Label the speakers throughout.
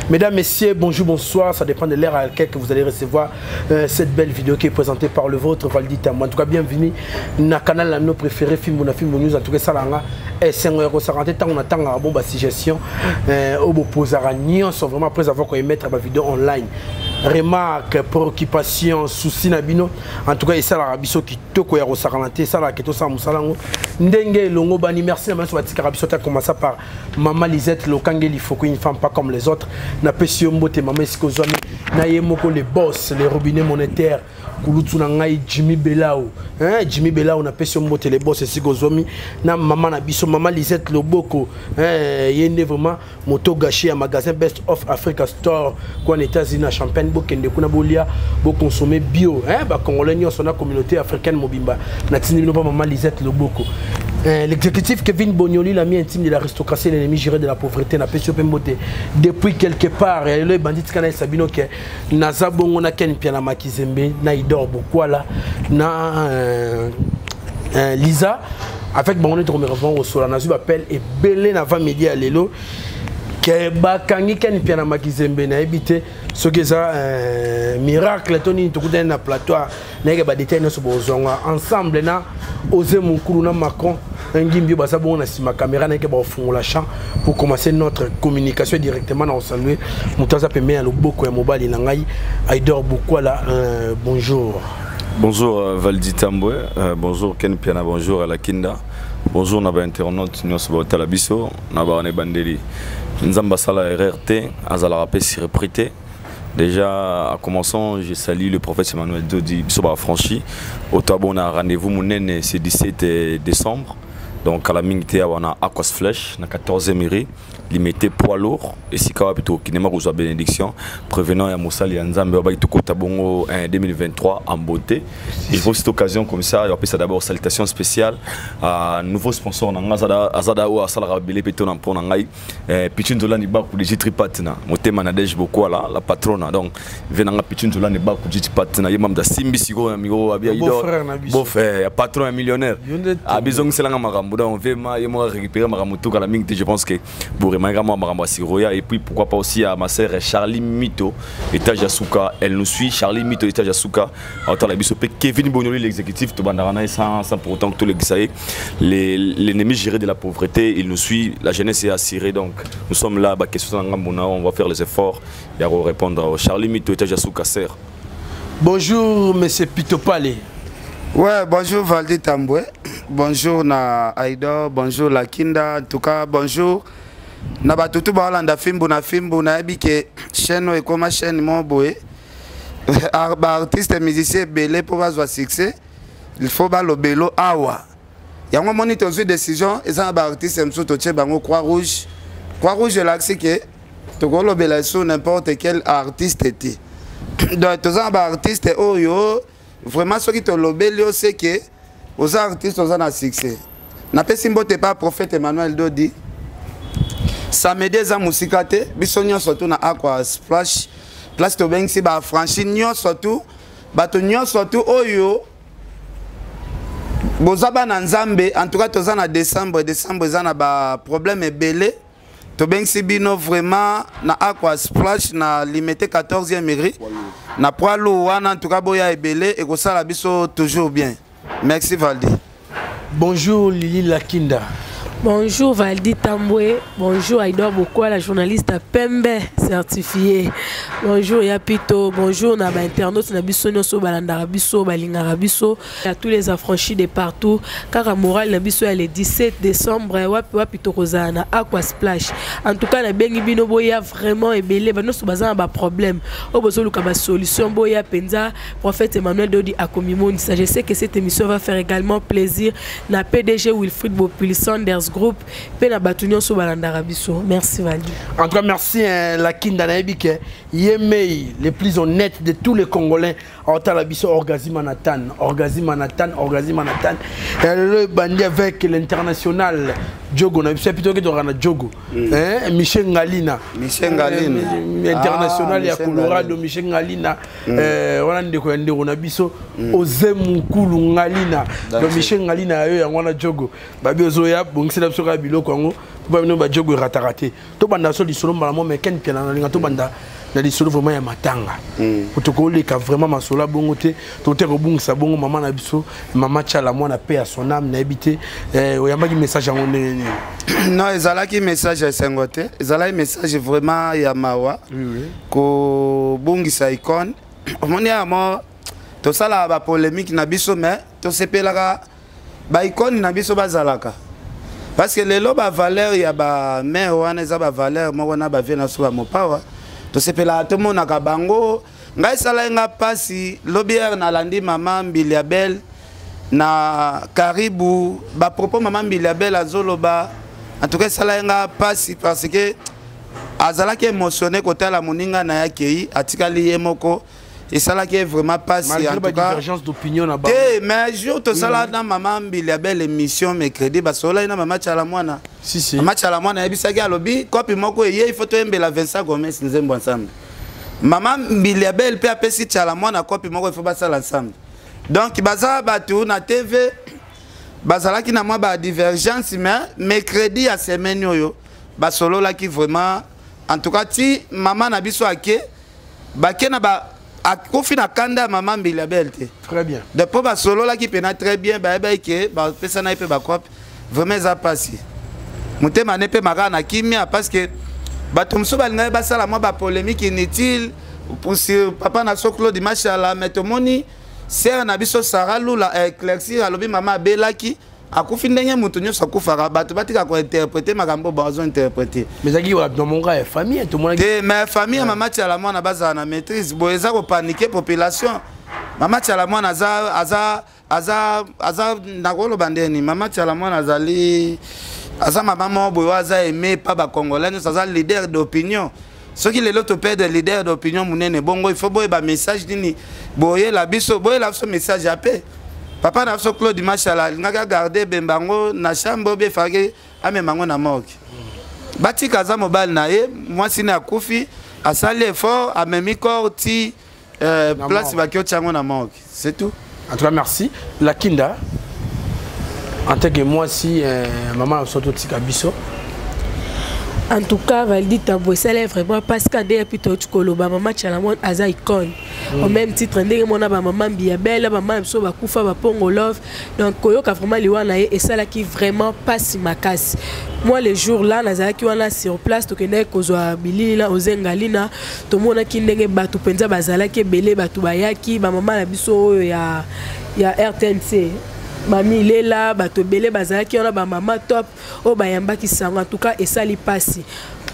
Speaker 1: Mesdames, Messieurs, bonjour, bonsoir. Ça dépend de l'heure à laquelle que vous allez recevoir cette belle vidéo qui est présentée par le vôtre, Valdi Tambo. En tout cas, bienvenue dans le canal nos préféré, Film Film News. En tout cas, ça là, esengo ya kosaka te ntango natangaka bon basuggestion oyo bopozaka nyonso vraiment après avoir koemettre bavideo online, remarque, préoccupation, souci na bino, en tout cas esalaka biso kitoko ya kosakana te, esalaka tosala mosala yango ndenge elongo bani. Merci na banso batikaka biso te, commença par Mama Lisette Lokangeli Foko, une femme pas comme les autres. Napesi yo mbote mama esika ozwami. Na ye moko le boss, le robinet monétaire, kulutu na ngai Jimmy Belao, hein, Jimmy Belao, napesi yo mbote le boss esika ozwami. Na mama na biso, Mama Lisette Loboko, hein, ye nde vraiment moto gâché ya magasin Best of Africa Store kwa na États-Unis na Champagne. Bokende kuna, bolia, boconsommer bio, hein, bacongolais nyonso na communauté africaine mobimba, natindi bino mpa Mama Lisette Loboko. L'exécutif Kevin Bognoli, l'ami intime de l'aristocratie, l'ennemi juré de la pauvreté, napesi yo mpe mbote depuis quelque part. Ya lelo ebandi, tika na yesa bino ke naza bongo na Ken Piana Makizembe, na Idor Bokwala, na Lisa avec bango neti komeka vraiment kosola. Nazwi bapele ebele na va midi ya lelo ke bakangi Ken Piana Makizembe. Nayebi te soki eza miracle to nini. Tokutani na plateau, nayeke badetail nyonso bozwanga ensemble na Ose Mokulu na Macron Ngimbi oyo baza bongo na nsima caméra. Nayeke bakofungola champ pour commencer notre communication directement. Na kosaluer moto aza pembeni ya loboko ya mobali na ngai, Aidor Bokwala, bonjour.
Speaker 2: Bonjour Valdi Tambwe, bonjour Ken Piana, bonjour Alakinda, bonjour na ba internaute nyonso baotala biso na ba wana ebandeli. Nzambe asala erreur te, azalaka mpe surpris te. Déjà, en commençant, je salue le prophète Emmanuel Dodi, biso baaffranchi. Oto na rendez-vous monene, c'est 17 décembre. Donc kala mingi te awa na Aquas Flèche, na 14e rue Limete, poids lourd, esika wapi tokokendema kozwa bénédiction prévenant ya mosali ya Nzambe oyo baki tokota bongo 2023 en beauté. Il faut cette occasion comme ça yapesa d'abord salutation spéciale à nouveau sponsor na nga azada oyo asalaka bele mpe to na mpo na ngai, Pichu Nzolani Baku de Jitri Patna, motema na Dej Bokwala, la patrona. Donc ve nanga Pichu Nzolani Baku Jitri Patna, ye mamda simbi sikoyo na mikro abia
Speaker 1: beau
Speaker 2: frère ya patron ya millionnaire abizongiselanga makambo. Donc vraiment ye moko récupérer makambo tokala mingi te. Je pense que boremarquer mwa makambo ya siroya. Et puis pourquoi pas aussi à ma sœur Charlie Mito, étage ya suka, elle nous suit. Charlie Mito, étage ya suka, aotala biso. Mpe Kevin Bonyoli, l'exécutif, tobandaka na ye sans pour autant que tolekisa ye, l'ennemi géré de la pauvreté, il nous suit. La jeunesse est assurée, donc nous sommes là. Baquestion na ngambo na, on va faire les efforts ya répondre. Charlie Mito, étage ya suka, sœur.
Speaker 1: Bonjour monsieur Pito Pale.
Speaker 3: Ouais, bonjour Valdi Tambwe, bonjour na Aïdor, bonjour Lakinda, en tout cas bonjour na bato tu baolanda Fimbu na Fimbu. Nayebi ke chaîne oyo ekoma chaîne moko boye, baartiste musicien ebele mpo bazwa succès, il faut balobelo awa. Yango moni tozwi décision, eza na baartiste mosusu totie bango croix rouge. Croix rouge elakisi ke tokolobela sur n'importe quel artiste te. Donc toza na baartiste oyo vraiment soki tolobeli yo, seke oza artiste, oza na succès. Napesi mbote pa prophète Emmanuel Dodi. Samedi eza mosika te, biso nyonso tu na Aqua Splash place. Tobengisi baaffranchi nyonso tu, bato nyonso tu oyo boza bana Nzambe. En tout cas toza na décembre, décembre eza na baproblème ebele. Tobengisi bino vraiment na Aqua Splash na Limete, 14e rue, na poids lourd wana. En tout cas boya ebele, ekosala biso toujours bien. Merci Valdi.
Speaker 1: Bonjour Lili Lakinda.
Speaker 4: Bonjour Valdi Tambwe, bonjour Aïdor Bokwa, la journaliste Pembe certifiée. Bonjour Yapito, bonjour na ba internautes na biso nyonso balandaka biso, balingaka biso, à tous les affranchis de partout. Kaka moral na biso ya le 17 décembre, wapi wapi tokozala na Aqua Splash. En tout cas na bengi bino boya vraiment ebele, ba nyonso baza na ba problème. Oyo bozoluka ba solution, boya penza, prophète Emmanuel Dodi akomimonisa. Je sais que cette émission va faire également plaisir na PDG Wilfried Bopili Sanders Group mpe na bato nyonso balandaka biso. Merci Valdi.
Speaker 1: En tout cas merci, hein, la Kinda. Nayebi ke ye mei les plus honnêtes de tous les Congolais aotala biso. Orgazi Manhattan, Orgazi Manhattan, Orgazi Manhattan. Lelo ebandi avec l'international Jogo na biso plutôt ke tokaka na Jogo, hein, Michel Ngalina.
Speaker 3: Michel Ngalina.
Speaker 1: International
Speaker 3: Ah,
Speaker 1: ya
Speaker 3: Michel
Speaker 1: Colorado. Michel Ngalina, wana ndeko ya ndeko na biso Oze Mukulu Ngalina. Donc Michel Ngalina yo yango wana Jogo babi ozoya bongisa. Bongisela biso kaka biloko yango mpo bino bajogo erataka te. Tobanda so lisolo mbala mo, mais Ken Piana, nalinga tobanda na lisolo vraiment ya matanga. Po tokoleka vraiment masolo ya bongo te, tote kobungisa bongo mama na biso, mama Tshala Mwana, paix à son âme. Nayebi te oyambaki message yango ndenge nini?
Speaker 3: Non, ezalaki message ya esengo te, ezalaki message vraiment ya mawa. Kobungisa icône, omoni ya mo tosalaka bapolémique na biso, mais tosepelaka baicône na biso bazalaka, parce que lelo bavaleur ya bamare wana eza bavaleur moko na bavie na biso bamopawa. Tosepelaka, tomonaka bango. Ngai esalaki nga mpasi lobi ere nalandi mama Mbilia Bel na Karibu, bapropos mama Mbilia Bel azoloba. En tout cas, esalaki nga mpasi parce que azalaki émotionné kotala moninga na ye akei, atikali ye moko. Esalaki ye vraiment mpasi.
Speaker 1: Malgré divergence d'opinion na
Speaker 3: bango te, mais jour tosala na mama Mbilia Bel émission mercredi, basololaki na mama Tshala Mwana.
Speaker 1: Si, si.
Speaker 3: Mama Tshala Mwana ayebisaki, alobi kopi moko eye, il faut toyembela Vincent Gomes nzembo ensemble. Mama Mbilia Bel mpe apesi Tshala Mwana kopi moko, il faut basala ensemble. Donc baza bato na TV, bazalaki na mwa badivergence, mais mercredi ya semaine oyo basololaki vraiment. En tout cas, ti mama na biso ake, bake na ba akufi na kanda ya mama Mbilia Bel te.
Speaker 1: Très bien.
Speaker 3: De mpo basololaki mpena très bien, bayebaki ke bapesana ye mpe bakope. Vraiment eza mpasi, motema ne mpe makaka na kimia, parce que bato mosusu balingaki basala mwa bapolémique inutile sur papa na so Claude Mashala. Mais tomoni sere na biso Sara Lula éclaircir, alobi mama abelaki, akufi ndenge moto nyonso akufaka. Bato batika kointerprete makambo bazointerprete.
Speaker 1: Mais ezalaki na ya famille, tomonaki.
Speaker 3: Te, mais famille ya mama Tshala Mwana bazala na maîtrise. Boye eza kopaniquer population. Mama Tshala Mwana aza nakoloba ndeni, mama Tshala Mwana azali, aza mama moko boye oyo aza aimé pa bacongolais nyonso, aza leader d'opinion. Soki lelo toperdre leader d'opinion monene bongo, il faut boyeba message nini boyela biso. Boyela biso message ya pe papa na biso Claude Mashala alingaki agarde ebemba yango na chambre, oyo efalaki amema yango na morgue. Batika, aza mobali na ye, mwasi ne akufi, asali effort, amemi corps ti place baki otia yango na morgue, c'est tout.
Speaker 1: En tout cas, merci. Lakinda, en tant que mwasi, mama na biso totika biso.
Speaker 4: En tout cas, Valdi Tambo, esala vraiment parce que nde epi toyoti koloba, mama Tshala Mwana aza icône au même titre ndenge mona bamama Mbilia Bel, bamama na biso bakufa, bapongo love. Donc koyoka vraiment liwa na ye esalaki vraiment mpasi makasi. Moi, le jour là, nazalaki wana sur place. Tokendaki kozwa bilili na ozengalina, tomonaki ndenge bato mpenza bazalaki ebele, bato bayaki, bamama na biso oyo ya RTNC, mami Lela, bato ebele bazalaki wana, bamama top oyo bayambaki sango. En tout cas, esali mpasi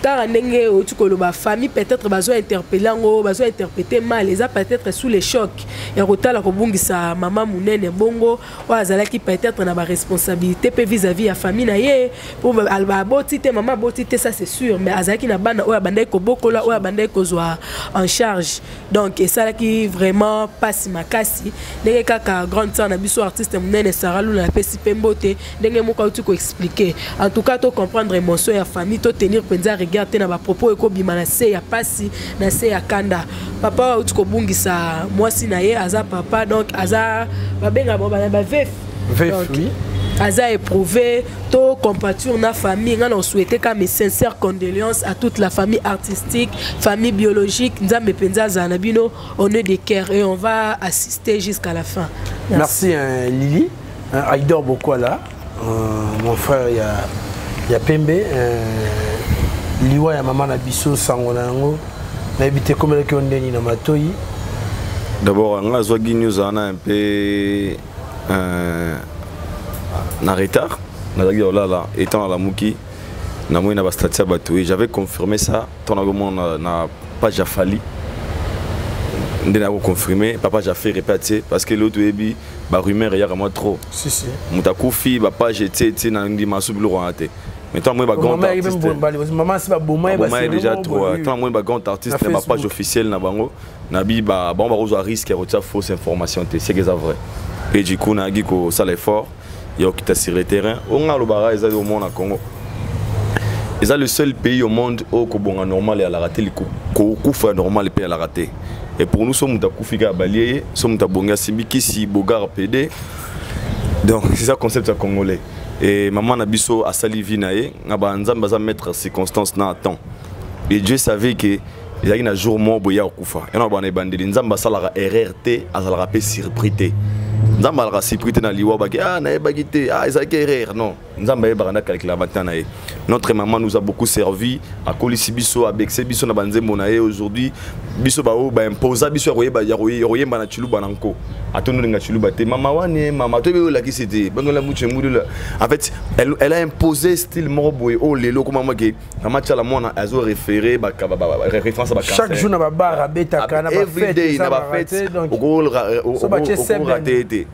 Speaker 4: kaka ndenge outi koloba, famille peut-être bazo interpeller yango, bazo interpréter mal. Eza peut-être sous le choc ya kotala kobungisa mama monene bongo, oyo azalaki peut-être na baresponsabilité mpe vis-à-vis ya famille na ye, po aboti te, mama aboti te, ça c'est sûr, mais azalaki na bana oyo abandaki kobokola, oyo abandaki kozwa en charge. Donc esalaki vraiment mpasi makasi ndenge kaka grande sœur na biso, artiste monene Sara Luna, napesi mpe mbote, ndenge moko auti koexpliquer. En tout cas, tocomprendre émotion ya famille, totenir mpenza rigueur te na bapropos ekobima na se ya pasi, na se ya kanda. Papa oyo auti kobungisa mwasi na ye aza papa, donc aza babengaka bango bana baveuf.
Speaker 1: Veuf, oui.
Speaker 4: Aza éprouvé. To compatir na famille. Nga na souhaité ka mes sincères condoléances à toute la famille artistique, famille biologique. Nzambe mpenza azala na bino. On est de cœur et on va assister jusqu'à la fin.
Speaker 1: Merci, hein, Lily, hein, Aïdor Bokwala, mon frère ya pembe, liwa ya mama na biso, sango na yango nayebi te komelaki yo ndeni na matoi.
Speaker 2: D'abord, nga azwaki news wana un peu na retard. Nazalaki kolala, étant nalamuki, namoni na bastati ya bato et j'avais confirmé ça ntango nakomona na page ya Fally nde nakoconfirme papa Jaffer epe atie, parce que lelo toyebi barumeur eyaka mwa trop.
Speaker 1: Si, si.
Speaker 2: Moto akufi, bapage etie etie na ndima so biloko wana te. Mais ntango amoni bagrand
Speaker 1: artiste, mama si baboma.
Speaker 2: Ye déjà trop. Ntango amoni bagrand artiste na bapage officielle na bango, nabi bango bakozwa risque ya kotia fausse information te, c'est que eza vrai. Et du coup nayaki kosala effort ya kokita sur le terrain. Oyo nga alobaka eza, omona Congo eza le seul pays au monde oyo kobonga normal eyalaka te, kokufa normal mpe eyalaka te. Et pour nous, so moto akufi kaka balie ye, so moto abongi asimbi kisi bogar pd. Donc c'est ça concept ya congolais. Et maman na biso asali vie na ye, nga ba Nzambe aza mettre circonstance na temps. Et Dieu savait que ezalaki na jour moko boye ya kokufa. Yana bana ebandeli Nzambe asalaka erreur te, azalaka pe surpris te. Nzambe alaka surpris te na liwa baki ah nayebaki te, ah ezalaki erreur. Non, Nzambe ayebaka na calcul matin na ye. Notre maman nous a beaucoup servi, akolisi biso, abekse biso na banzembo na ye. Aujourd'hui biso ba oyo ba imposa biso ya koyeba ya koyemba na Tshiluba na nko. Atondo linga Tshiluba te, mama wane mama toyebi olakisi te, bangola muche ngudula. En fait, elle a imposé style moko boye oyo lelo koma moke mama Tshala Mwana azo référé ba référence ba
Speaker 1: chaque jour na ba bar abetaka na ba fête
Speaker 2: na ba fête, oko rater te.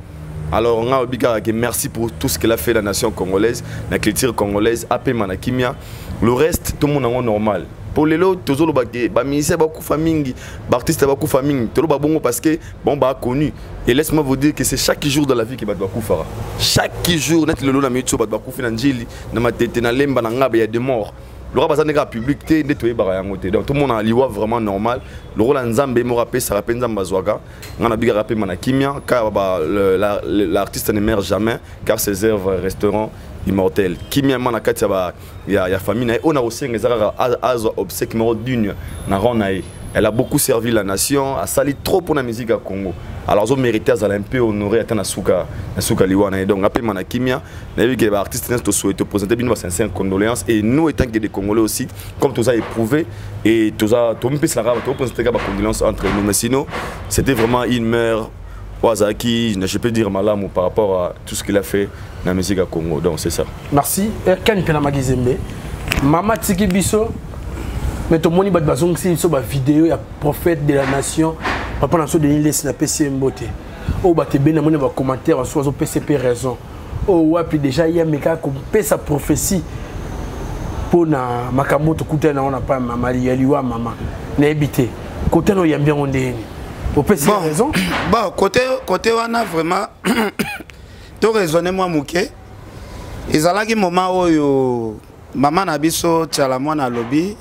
Speaker 2: Alors nga obi kaka ke merci pour tout ce qu'elle a fait la nation congolaise, la culture congolaise, apema na kimia. Le reste tout le monde yango normal. Pour lelo tozoloba ke ba musiciens bakufa mingi, ba artistes bakufa mingi, toloba bongo parce que bon ba connu. Et laisse-moi vous dire que c'est chaque jour de la vie que bato bakufaka. Chaque jour net lelo na miso bato bakufi na Njili, na Matete, na Lemba, na Ngabe, il y a des morts. Le roi baza ndeka public te nde toyebaka yango te. Donc tout le monde a liwa vraiment normal. Le rôle Nzambe mo rappel ça rappelle Nzambe azwaka. Nga na bika rappel mana kimia car ba l'artiste ne meurt jamais car ses œuvres resteront immortelles. Kimia mana kati ya ba ya famille na ye. Ona osenga ezaka azwa obsèque moko digne na rang na ye. Elle a beaucoup servi la nation, a sali trop pour la musique à Congo. Alors ils ont mérité à un peu honorer à Nasuka, Nasuka Liwana. Et donc après mana kimia, na vu que les artistes nous souhaitent présenter bien nos sincères condoléances et nous étant que des Congolais aussi, comme tout ça éprouvé et tout ça, tout le monde tout présenter des condoléances entre nous. Mais sinon, c'était vraiment une mère Wazaki, je peux dire malamu par rapport à tout ce qu'il a fait dans la musique à Congo. Donc c'est ça.
Speaker 1: Merci. Ken Pena Magizembe, Mama Tiki Biso, mais tout le monde bat bazongisi so ba vidéo ya prophète de la nation papa na so Denis Lessi na PC mbote. O ba te bena mona ba commentaire so zo PCP raison. O wapi déjà ya meka ko pesa prophétie pour na makambo to kuta na ona pa mama ya liwa mama na ebité. Côté no yambi ndeni. Au PC
Speaker 3: bon,
Speaker 1: raison.
Speaker 3: Bon, côté wana vraiment to raisonner moi muke. Ezalaki moment oyo mama na biso Tshala Mwana lobi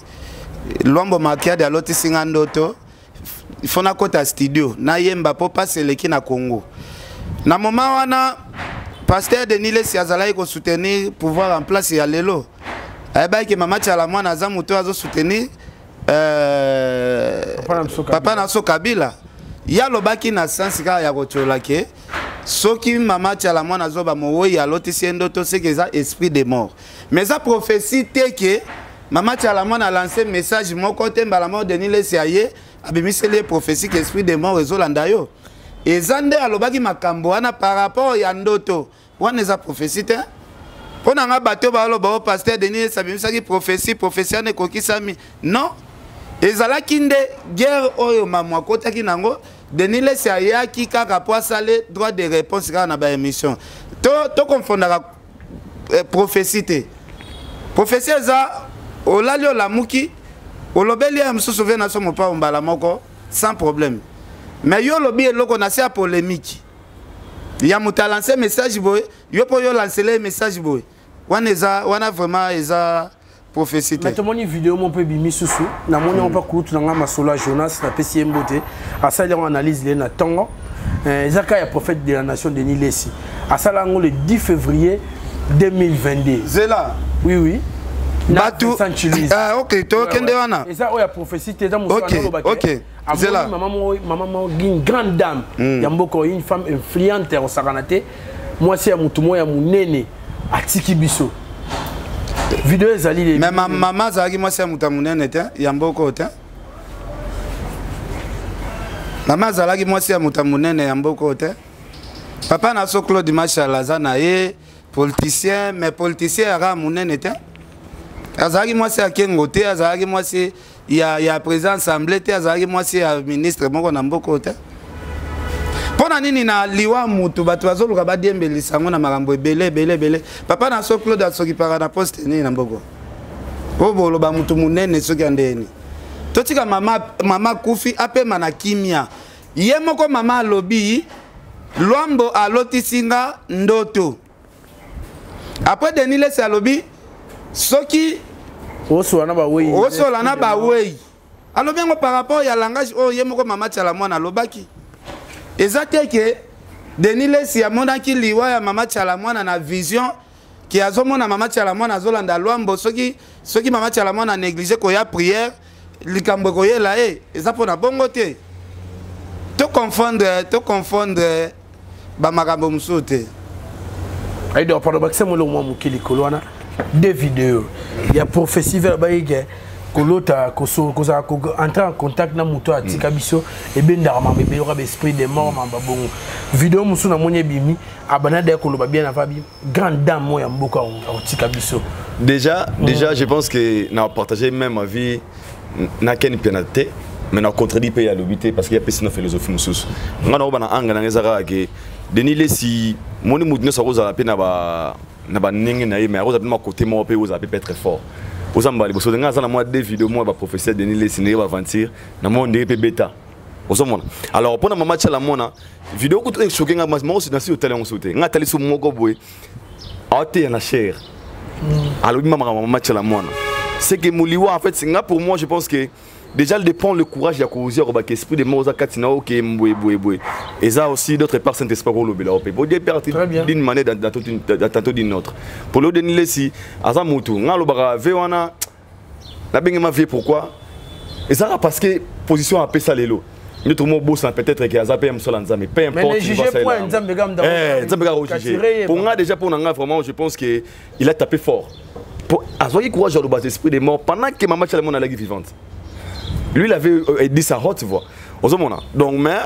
Speaker 3: Lwambo Makiadi alotisi nga ndoto, il faut nakota studio nayemba po passe eleki na Congo. Na moment wana pasteur Denis Lessi azalaki ko soutenir pouvoir en place ya lelo. Ayebaki ke mama Tshala Mwana aza moto azo soutenir
Speaker 1: Papa na biso Kabila.
Speaker 3: papa na biso Kabila. Ye alobaki na sens kaka ya kotiola ke soki mama Tshala Mwana azoba mowei alotisi ye ndoto, c'est que eza esprit de mort. Mais eza prophétie te ke mama Tshala Mwana a lancé message moko te mbala moko Denis Lessi aye abimiseli ye prophétie ke esprit de mort ezolanda yo. Eza nde alobaki makambo wana par rapport ya ndoto. Wana eza prophétie te. Mpo na nga bato baloba o pasteur Denis Lessi abimisaki prophétie, prophétie wana ekokisami. Non. Ezalaki nde guerre oyo mamu akotaki nango, Denis Lessi ayaki kaka po asale droit de réponse kaka na ba émission. To confondaka prophétie te. Prophétie eza olali olamuki, olobeli ya mosusu ve na so mopao mbala moko sans problème. Mais yo lobi eloko na se ya polémique. Ya moto a lancé message boye, yo po yo lancer le message boye. Wana eza, wana vraiment eza prophétie te.
Speaker 1: Mais tomoni vidéo mon pe bimi susu, na moni on pa kutu na nga masolo ya Jonas na pesi mbote, asali en analyse le na tongo. Ezaka ya prophète de la nation Denis Lessi. Asala ngo le 10 février 2022.
Speaker 3: Zela.
Speaker 1: Oui oui. Na
Speaker 3: Batu.
Speaker 1: Vincent Chilise.
Speaker 3: Ah, OK, to
Speaker 1: Ouais,
Speaker 3: kende
Speaker 1: ouais.
Speaker 3: wana.
Speaker 1: Eza oya prophétie te, eza mosusu
Speaker 3: OK,
Speaker 1: wana olobaki.
Speaker 3: OK.
Speaker 1: Amoni
Speaker 3: Zela.
Speaker 1: mama mo, mama mo, une grande dame. Ya mboko, une femme influente ya kosakana te. Mwasi ya mutu mo ya munene atiki biso. Vidéo ezali le
Speaker 3: Mais ma mama azalaki mwasi ya mutu ya munene te, ya mboko te. Mama azalaki mwasi ya mutu ya munene ya mboko te. Papa na so Claude Machal aza na ye politicien, mais politicien ya kaka munene te. Azalaki mwasi ya Kengo te, azalaki mwasi ya président assemblée te, azalaki mwasi ya ministre moko na mboko te. Mpona nini na liwa mutu bato bazoluka badiembelisa yango na makambo ebele, ebele, ebele. Papa na so Claude asokipaka na poste nini na mboko? Po boloba mutu munene soki ya ndeni. Totika mama kufi apema na kimia. Ye moko mama alobi Lwambo alotisi nga ndoto. Après Denis Lessi alobi soki
Speaker 1: osola na ba wei.
Speaker 3: Osola na ba wei. Alobi yango par rapport ya langage oyo ye moko mama Tshala Mwana alobaki. Eza te ke Denis Lessi amonaki liwa ya mama Tshala Mwana na vision. Ke azomona mama Tshala Mwana azolanda Lwambo, soki soki mama Tshala Mwana néglige koya prière, likambo ekoyela ye, eza mpona bongo te. To confondre, to confondre bamakambo mosusu te.
Speaker 1: Aïdor, pardon, bakisa molongo mwa moke likolo wana deux vidéos ya prophétie vers bayike kolota kozala entrer en contact na moto atika biso ebendaka mamba ebele oka baesprit de mort mamba bongo. Video mosusu namoni ebimi abanda daya koloba bien avant bi grande dame oyo ya mboka akotika biso.
Speaker 2: Déjà, déjà, je pense que na partagé même avis na Ken Piana te, mais na contredit pe ya lobi te, parce qu'il y a pesi na philosophie mosusu. Nga na oba na anga na ngeza kaka ke Denis Lessi moni mutu nyonso akozala pe na ba ndenge na ye, mais akozala pe na côté moko pe ozala pe être fort. Oza mbala liboso nga aza na mwa deux vidéos mwa ba professeur Denis Lessi ndenge ba aventure na mwa ndenge pe beta ozomona. Alors, mpona mama Tshala Mwana, vidéo kutu echoquer nga moko nasi otali yango so te. Nga atali so moko boye aoteya na chair, alobi ma makambo mama Tshala Mwana, c'est que moliwa. En fait, nga, pour moi, je pense que déjà de prendre le courage ya kozia kobaka esprit de mort oza kati na oke boye boye boye, eza aussi d'autre part Saint Esprit kolobela ope bo Dieu père d'une manière tantôt d'une autre. Pour le Denis Lessi, aza mutu nga alobaka ve wana nabengema vie. Pourquoi? Ezalaka parce que position apesa lelo nde tomo bosana peut-être ke aza mpe ya mosala Nzambe, peu importe.
Speaker 1: Nzambe
Speaker 2: kaka ojuge. Pour nga, déjà, pour na nga, vraiment, je pense que il a tapé fort pour azwaki courage ya loba esprit de mort pendant que mama Tshala Mwana alaki vivante. Lui, il avait dit sa haute voix, ozomona. Donc, mais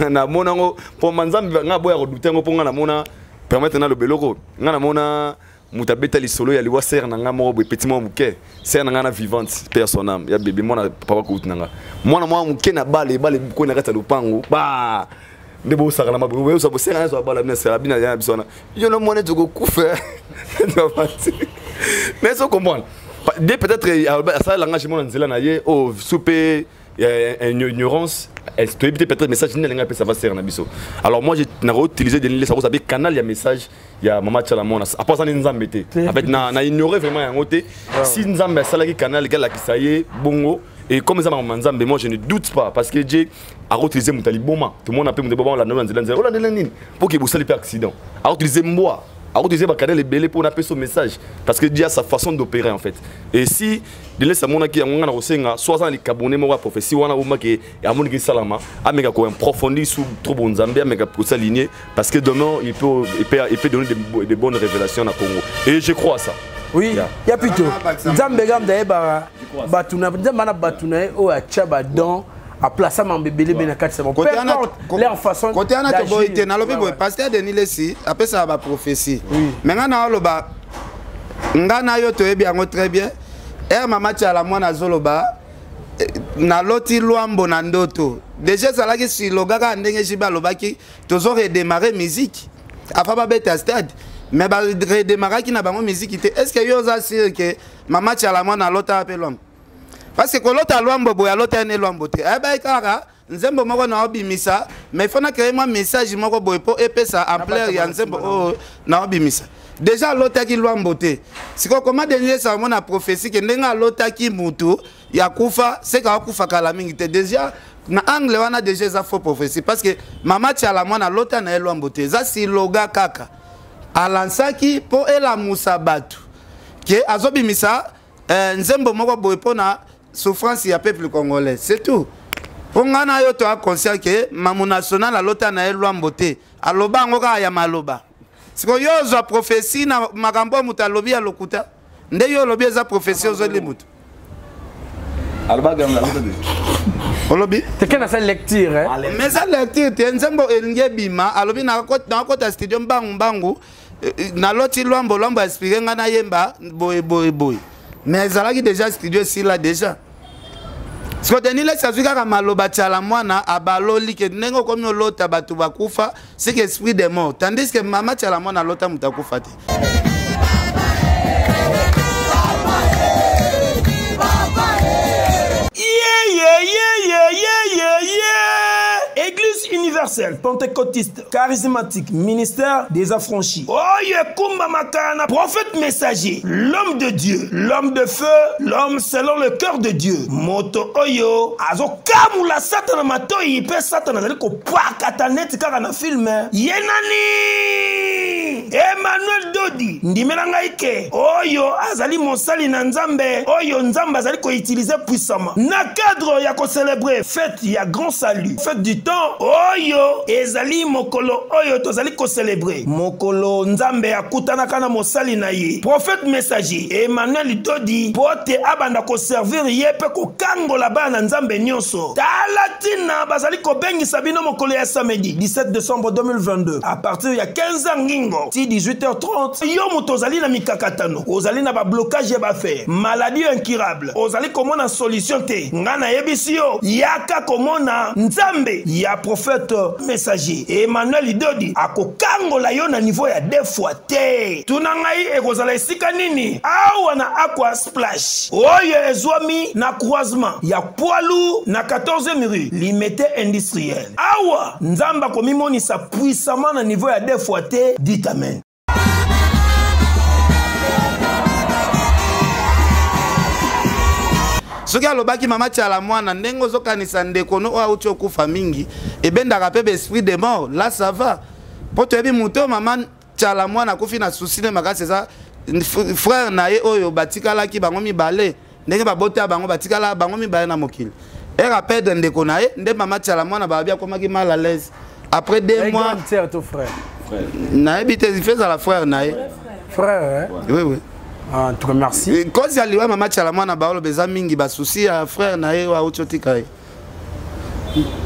Speaker 2: namona yango mpo ma Nzambe nga boya kodouter yango mpo nga namona permettre naloba eloko. Nga namona moto abeta lisolo ya liwa sere na nga moko boye, petit moko moke, sere na nga na vivante, paix à son âme, ya bébé mwana papa kouti na nga, mwana mwa moke na bale ebale koi na kati ya lopango ba nde bosaka na maboyosa bosenga nyonso babala bina sera bina ya biso wana yo na mwana tokokufa. Mais so comprendre de peut-être asala langage mona nzela na ye oyo soupe ignorance toyebi te, peut-être message nini alingi apesa va sere na biso. Alors moi, nakoutiliser Denis Lessie akozabe canal ya message ya mama Tshala Mwana apo aza nde Nzambe te. En fait, na ignorer vraiment yango te. Si Nzambe asalaki canal alakisa ye bongo, et comme eza makambo ya Nzambe, moi je ne doute pas, parce que Dieu akoutiliser moto aliboma tomona mpe moto boma olanda na nzela nzela olandela nini mpo ke bosali mpe accident, akoutiliser mbwa, akoutiliser bacanal ebele mpo napesa message, parce que Dieu a sa façon d'opérer, en fait. Et si Denis amonaki yango, nga na kosenga so aza na likabone moko ya prophétie wana omaki amoniki esalama, ameka koapprofondir su trop bon Nzambe, ameka kosaligner, parce que demain il peut donner de bonnes révélations na Congo, et je crois à ça.
Speaker 1: Oui, yeah. Ya plutôt Nzambe gamda yebaka bato na Nzambe na bato na ye oyo atya badon aplaça mambo ebele be na kati ya peu importe leur façon.
Speaker 3: Kote wana toboyi te. Nalobi boye, pasteur Denis Lessi apesaka baprophétie, mais ngai na oloba, nga na yo toyebi yango très bien. Ere mama Tshala Mwana azoloba naloti Lwambo na ndoto, déjà ezalaki siloga kaka ndenge JB alobaki tozo redémarrer musique afa babeta stade, mais baredémarraki na bango musique te. Est ce que yo oza sûr ke mama Tshala Mwana alotaka mpe Lwambo? Parce que kolota Lwambo boye, alota ye ne Lwambo te. Ayebaki kaka nzembo moko na obimisa, mais faut nacréer mwa message moko boye mpo epesa ampleur ya nzembo oyo na obimisa. Déjà alotaki Lwambo te. Sikoyo koma Denis amona prophétie ke ndenge alotaki mutu ya kufa seka akufa kala mingi te, déjà na angle wana déjà eza faux prophétie, parce que mama Tshala Mwana alota na ye Lwambo te. Eza siloga kaka alansaki mpo elamusa bato ke azobimisa nzembo moko boye mpo na souffrance ya peuple congolais, c'est tout. Mpo ngai na yo toa conscient ke mamu national alota na ye Lwambo te, aloba yango kaka ya maloba. Sikoyo yo ozwa prophétie na makambo oyo moto alobi ya lokuta, nde yo olobi eza prophétie, ozoli moto. Olobi
Speaker 1: teke nasali lecture.
Speaker 3: Mais eza lecture te. Nzembo elingi ebima, alobi nakota studio mbangu mbangu, naloti Lwambo, Lwambo inspiré ngai nayemba boye boye boye, mais ezalaki déjà studio esila déjà. Siko Denis Lessi azwi kaka maloba Tshala Mwana abaloli ke ndenge okomi olota bato bakufa, c'est que esprit de mort, tandis que mama Tshala Mwana alota moto akufa te.
Speaker 5: Yeah, yeah, yeah, yeah, yeah, yeah. Église universelle. Universel Pentecôtiste Charismatique Ministère des Affranchis. Oyo ekumbamaka na prophète messager, l'homme de Dieu, l'homme de feu, l'homme selon le cœur de Dieu. Moto oyo azokamula Satana matoyi mpe Satana azali kopakata neti kaka na filme. Ye nani? Emmanuel Dodi, ndimela ngai ke oyo azali mosali na Nzambe oyo Nzambe azali koutilize puissamment na cadre ya kocelebre fete ya grand salut, fete du temps oyo ezali mokolo oyo tozali kocelebre mokolo Nzambe akutanaka na mosali na ye prophète messager Emmanuel Dodi mpo te abanda koservir ye mpe kokangola bana na Nzambe nyonso. Tala ntina bazali kobengisa bino mokolo ya samedi 17 décembre 2022 à partir ya 15h ngingo ti 18h30. Yo moto ozali na mikakatano, ozali na bablocage ya baaffaire, maladie incurable, ozali komona solution te, nga nayebisi yo, yaka komona Nzambe ya prophète messager Emmanuel Dodi, akokangola yo na niveau ya deux fois te. Tuna ngai ekozala esika nini? Awa na Aqua Splash oyo ezwami na croisement ya Poilu na 14e rue Limete Industriel. Awa Nzambe akomimonisa puissamment na niveau ya deux fois te. Dites amen.
Speaker 3: Soki alobaki mama Tshala Mwana, ndenge ozokanisa ndeko no oyo auti okufa mingi ebendaka mpe baesprit de mort, là ça va, mpo toyebi moto oyo mama Tshala Mwana akufi na souci ne makasi, eza frère na ye oyo batikalaki bango mibale, ndenge babota bango batikala bango mibale na mokili. Ere aperdre ndeko na ye nde mama Tshala Mwana babi akomaki mal à l'aise après 2 mois.
Speaker 1: Sœur to frère?
Speaker 3: Nayebi te, ife ezala frère na ye.
Speaker 1: Frère, hein?
Speaker 3: Oui.
Speaker 1: Ah, en tout cas, merci.
Speaker 3: Cause ya liwa mama Tshala Mwana, baoloba eza mingi basusi ya frère na ye oyo auti otika ye.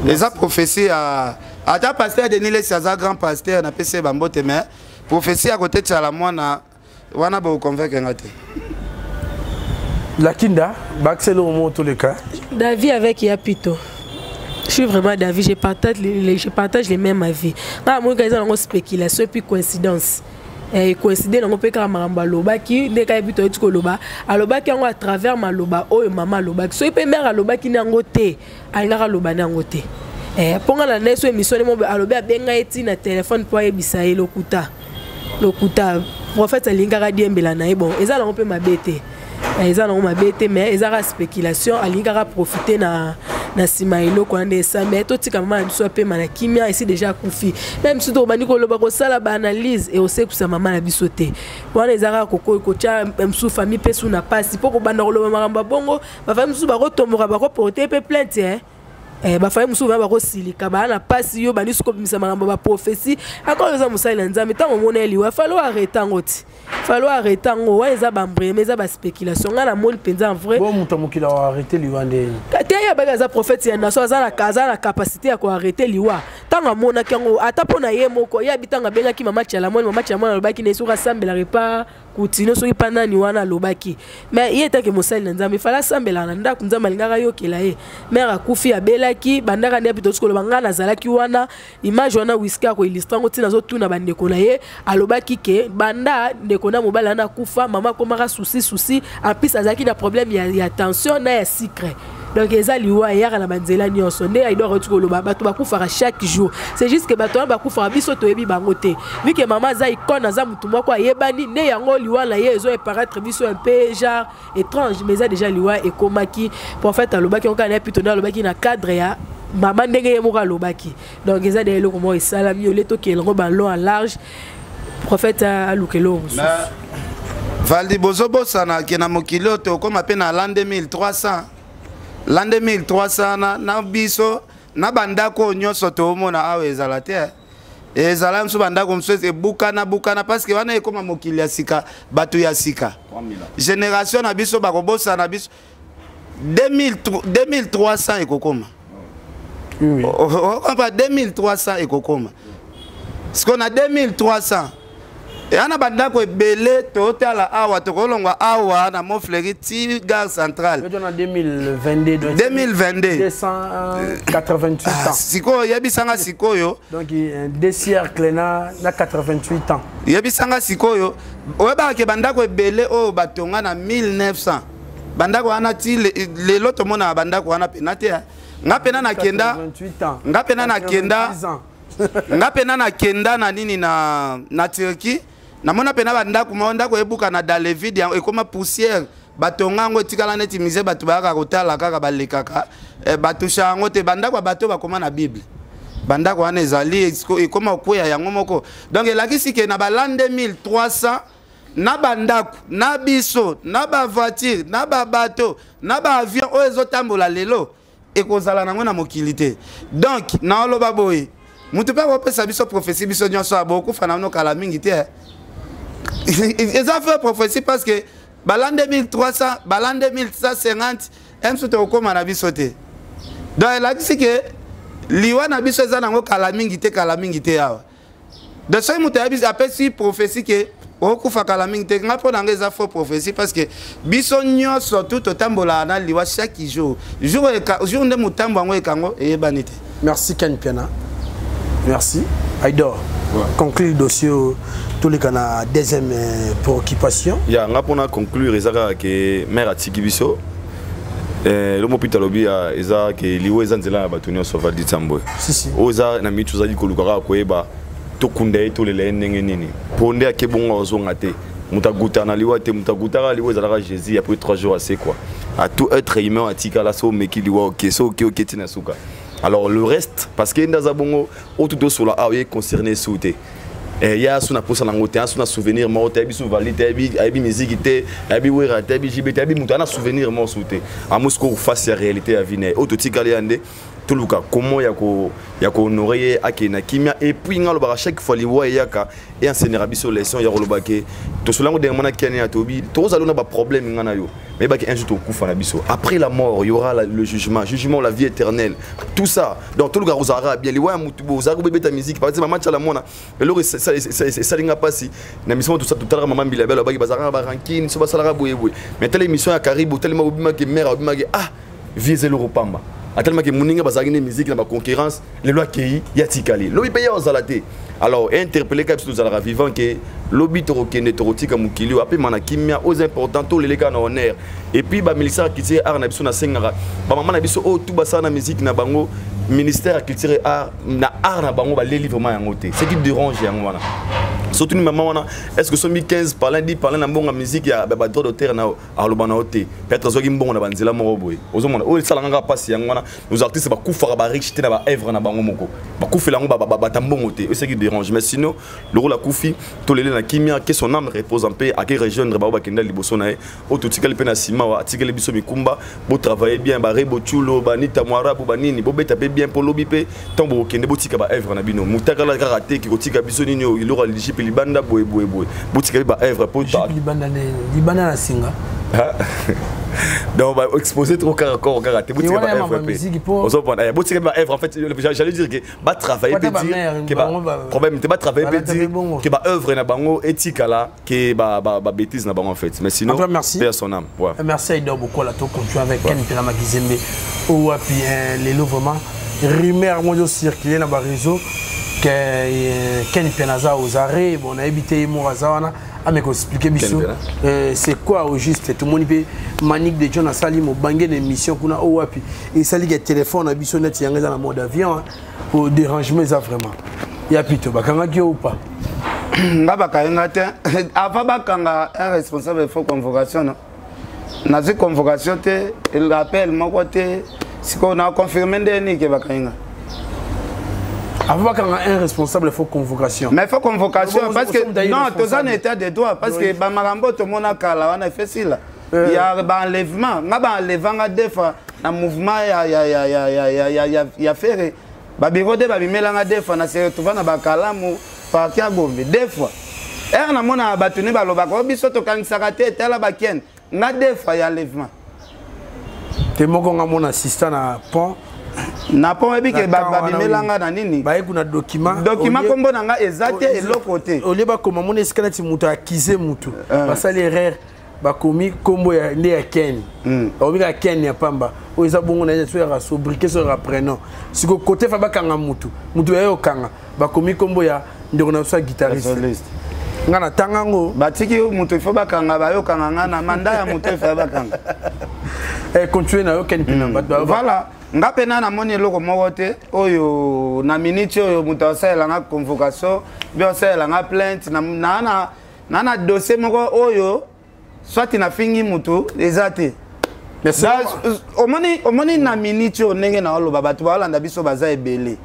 Speaker 3: Eza prophétie ya ata pasteur Denis Lesi, aza grand pasteur, napesi ye bambote, mais prophétie ya kote Tshala Mwana wana bokonvaincre nga te.
Speaker 1: Lakinda, bakiseli omo toleka.
Speaker 4: David avec Yapito. Je suis vraiment d'avis, je partage les mêmes avis. Ah, moi, quand ils ont spéculation et puis coïncidence. Coïncide nango mpe kaka makambo alobaki nde kaka yebi toyeti koloba, alobaki yango à travers maloba oyo mama alobaki. Soki mpe mare alobaki na yango te, alingaka aloba na yango te. Mpo nga na nde so émission nde mo alobi abenga ye ti na telefone mpo ayebisa ye. Lokuta, lokuta. Prophète alingaka diembela na ye. Bon, eza nango mpe mabe te, eza nango mabe te, mais eza kaka spéculation. Alingi kaka profiter na nsima ya eloko wana nde esa. Mais totika mama na biso apema na kimia, esi déjà akufi. Même biso tokobandi koloba, kosala baanalyse, eosekusa mama na biso te. Wana eza kaka kotia mosusu famille mpe su na pasi, mpo kobanda koloba makambo ya bongo, bafamille mosusu bakotomboka, bakoporte mpe plainte, eh? Bafamille mosusu baya bakosilika, baya na mpasi. Yo bandi soki obimisa makambo ya baprophétie, akolo eza mosali na Nzambe, ntango omona ye liwa, falo arrête yango ti falo arrête yango. Wana eza bambreme, eza baspéculation. Ngai namoni mpenza en vrai.
Speaker 1: Bo moto ya mokili aarrête liwa nde?
Speaker 4: Te, ye abaki aza prophète ya nation, aza na capacité ya koarrêter liwa. Ntango amonaki yango, ata mpo na ye moko, ye abi ntango abengaki mama Tialamoni, mama Tialamoni alobaki na ye soki asambelaka epa kutino, soki mpa nani wana alobaki. Mais ye etake mosali na Nzambe, efale asambelaka na ndako, Nzambe alingaka ayokela ye. Mare akufi, abelaki bandaka nde api tosi koloba. Ngai nazalaki wana, image wana wiski akoillustre yango. Ntina azotuna bandeko na ye, alobaki ke banda ndeko na mobali wana akufa, mama akomaka souci souci, en plus azalaki na problème ya tension na ya sucre. Donc eza liwa eyaka na banzela nyonso. Nde Aidor auti koloba, bato bakufaka chaque jour, c'est juste que bato wana bakufaka, biso toyebi bango te. Vu que mama aza icône, aza motu moko ayebani, nde yango liwa na ye ezo eparaître biso un peu genre étrange. Mais eza déjà liwa ekomaki. Prophète alobaki yango kaka na ye plutôt nde alobaki na cadre ya mama ndenge ye moko alobaki. Donc eza de eloko moko esalami ole tokende yango balon en large. Prophète aluka eloko mosusu.
Speaker 3: Valdi, bozobosana ke na mokili oyo tokóma mpe na l'an 2300. L'an 2300 na biso na bandako oyo nyonso toomona awa ezala te, ezala mosusu bandako mosusu ebukana bukana, parce que wana ekóma mokili ya sika, bato ya sika, génération na biso bakobosana biso. 2300 ekokoma, okompa 2300 ekokoma. Sikoyo na 2300 eya na bandako ebele totala awa, tokolongwa awa na Montfleury ti gare centrale.
Speaker 1: 2022.
Speaker 3: 2022.
Speaker 1: 288 ans.
Speaker 3: Sikoyo yebisanga sikoyo.
Speaker 1: Donc 2 siècles na 88 ans.
Speaker 3: Yebisanga sikoyo, oyebaka ke bandako ebele oyo batonga na 1900, bandako wana ti lelo tomonaka bandako wana pena te. Nga pena nakenda, nga pena nakenda. Nga mpena nakenda na nini na, na Turquie, namona mpena bandako moko, ndako ebukana dans le vide, yango ekoma poussière, batonga yango etikala neti musée, bato bayaka kotala kaka, balekaka, eh, batusha yango te. Bandako ya bato bakoma na Bible, bandako wana ezali ekoma kokweya yango moko. Donc elakisi ke na ba l'an 2300, na bandako na biso, na bavoiture, na babateau, na baavion oyo ezotambola lelo, ekozala nango na mokili te. Donc naoloba boye, moto mpe akopesa biso prophétie, biso nyonso ya bokufa na bino kala mingi te, eza vrai prophétie, parce que ba l'an 2300, ba l'an 2150 mso tokokóma na biso te. Donc elakisi ke liwa na biso eza nango kala mingi te, kala mingi te awa. Donc soki moto ayebi, apesi prophétie ke okufa kala mingi te, nga mpo na nga eza faux prophétie, parce que biso nyonso tu totambolaka na liwa chaque jour. Jour jour nde motambo yango ekango eyebani te.
Speaker 1: Merci Ken Piana, merci Aidor. Ouais. Conclure le dossier, toleka na deuxième préoccupation.
Speaker 2: Ya nga mpona conclure, eza kaka ke mare atiki biso. Lomo Peter alobi eza ke liwa eza nzela ya bato nyonso. Valdi Tambwe, oyo eza na mitu, ozali koluka kaka koyeba tokunda ye, tolela ye ndenge nini, mpo nde ake bongo azonga te. Moto agutaka na liwa te, moto agutaka liwa ezalaka Jésus. Après 3 jours ase quoi à tout être humain atikala. So omeki liwa, oke, so oke, oke ntina suka. Alors le reste, parce que nde aza bongo, oyo tu tosola awa ye concerné su te. Ye asu na posa nango te, asu na souvenir moko te. Ayebi su vali te, ayebi miziki te, ayebi Wera te, ayebi JB te, ayebi moto ana souvenir moko su te. Amosi ko face ya réalité ya vie na ye oyo totikali ya nde toluka comment ya kohonorer ye, akende na kimia. Et puis nga alobaka chaque fois, liwa eyaka enseignera biso leçon ya koloba ke tosola yango ndenge mona kiani ya tobi tokozala na baproblème nga na yo, mais yebaki un jour tokufa na biso. Après la mort, il y aura le jugement, jugement, la vie éternelle, tout ça. Donc toluka kozalaka bien. Liwa ya mutu bo ozalaka kobebeta musique, par exemple mama Tiala Mwana, eloko esalinga mpasi na mission totalaka mama Mbila Belo, alobaki bazalaka na barancune, so basalaka boyeboye. Mais tala émission ya Karibu, telema obimaki mare, obimaki ah vie eza eloko pamba, atelemaki moninga bazalaki nde musique na baconcurrence. Lelo akei, ya tikali, lobi mpe ya ozala te. Alors interpellé kaka biso tozalaka vivant ke lobi tokokende, tokotika mokili oyo, apema na kimia. Oyo eza important, tolele kaka na honneur. Et puis baministère ya culture et art na biso, nasengaka bamama na biso oyo tu basala na musique na bango, ministère ya culture et art na art na bango baleli vraiment yango te. Ce qui dérange yango wana, surtout ni mama wana, est ce que somi 15 parlin, 10 parlin na mbongo ya musique ya badroit d'auteur na aloba na yo te, peut-être azwaki mbongo na banzela moko boye. Ozomona oyo esalaka kaka mpasi yango wana, nos artistes bakufaka bariche te na baœuvre na bango moko, bakufela yango bata mbongo te. Oyo ce qui dérange. Mais sinon lokola akufi, tolele na kimia, que son âme repose en paix, ake rejoindre bao bakenda liboso na ye. Oyo totikali mpe na nsima wa atikali biso mikumba, botravaille bien, barebo tulo, banita mwarabu, banini, bobeta mpe bien, mpo lobi mpe ntango bokokende botika baœuvre na bino. Motakala kaka te ke kotika biso nini oyo eloko ya lijipe libanda boye boye boye, botika mpe baœuvre po
Speaker 1: libanda na singa.
Speaker 2: Donc bah, exposer trop kaka corps kaka te, botika baœuvre mpe ozopona, botika mpe baœuvre. En fait, j'allais dire que batravailler mpe dire ke problème te, batravailler mpe dire ke baœuvre na bango etikala ke babêtise na bango en fait. Mais sinon,
Speaker 1: merci.
Speaker 2: Paix à son âme, ouais.
Speaker 1: Merci Aïda Bokola. To continue avec Ken Pela Makizembe owapi lelo vraiment rumeur moko circuler na baréseau ke Ken Pena aza aux arrêts. Bon, nayebi te, ye moko aza wana, ameka expliquer biso c'est quoi au juste. Tomoni mpe Manique de John asali mobange na émission kuna oyo wapi, esaliki ya telefone na biso neti yango eza na mode avion po dérangement eza vraiment ya pito. Bakangaki yo ou pas?
Speaker 3: Nga bakangi nga te. Avant bakanga un responsable, il faut convocation. No, nazwi convocation te, rappel moko te. Sikoyo na confirme nde nini ke bakangi nga?
Speaker 1: Avant bakanga un responsable, il faut convocation.
Speaker 3: Mais il faut convocation parce que non, toza na état de droit, parce que bamakambo tomona kala wana efesila ya baenlèvement. Nga baenlevanga deux fois na mouvement ya Ferre, babiro de babimelanga deux fois, na se retrouva na bakalamu, parti ya Gombe deux fois. Ere namonaka bato ne balobaka o biso tokangisaka te, tala bakende nga deux fois ya enlèvement.
Speaker 1: Te moko nga mona assistant na pont.
Speaker 3: Na pont, oyebi ke babimelanga na nini?
Speaker 1: Baye kuna document.
Speaker 3: Document, nkombo na nga eza te, eloko te.
Speaker 1: Olie bakoma mona esika neti moto akize motu, basali erreur, bakomi nkombo ya nde ya Ken, bakomi kaka Ken ya pamba. Oyo eza bongo na ye so yaka sobriquet, so yaka prénom. Siko kote fa bakanga mutu, mutu yaye okanga, bakomi nkombo ya ndeko na biso ya guitariste. Nga na tanga yango.
Speaker 3: Batiki moto, ifo bakanga, bayokanga nga na manda ya moto, ifo bakanga.
Speaker 1: Continue na yo, Ken Pina.
Speaker 3: Voilà. Nga mpe na namoni eloko moko te oyo na minute oyo moto asalela nga convocation mpe asalela nga plainte na na na, na dossier moko oyo soit nafingi motu eza te. Omoni, omoni na minute oyo ndenge naoloba, bato baolanda biso baza ebele.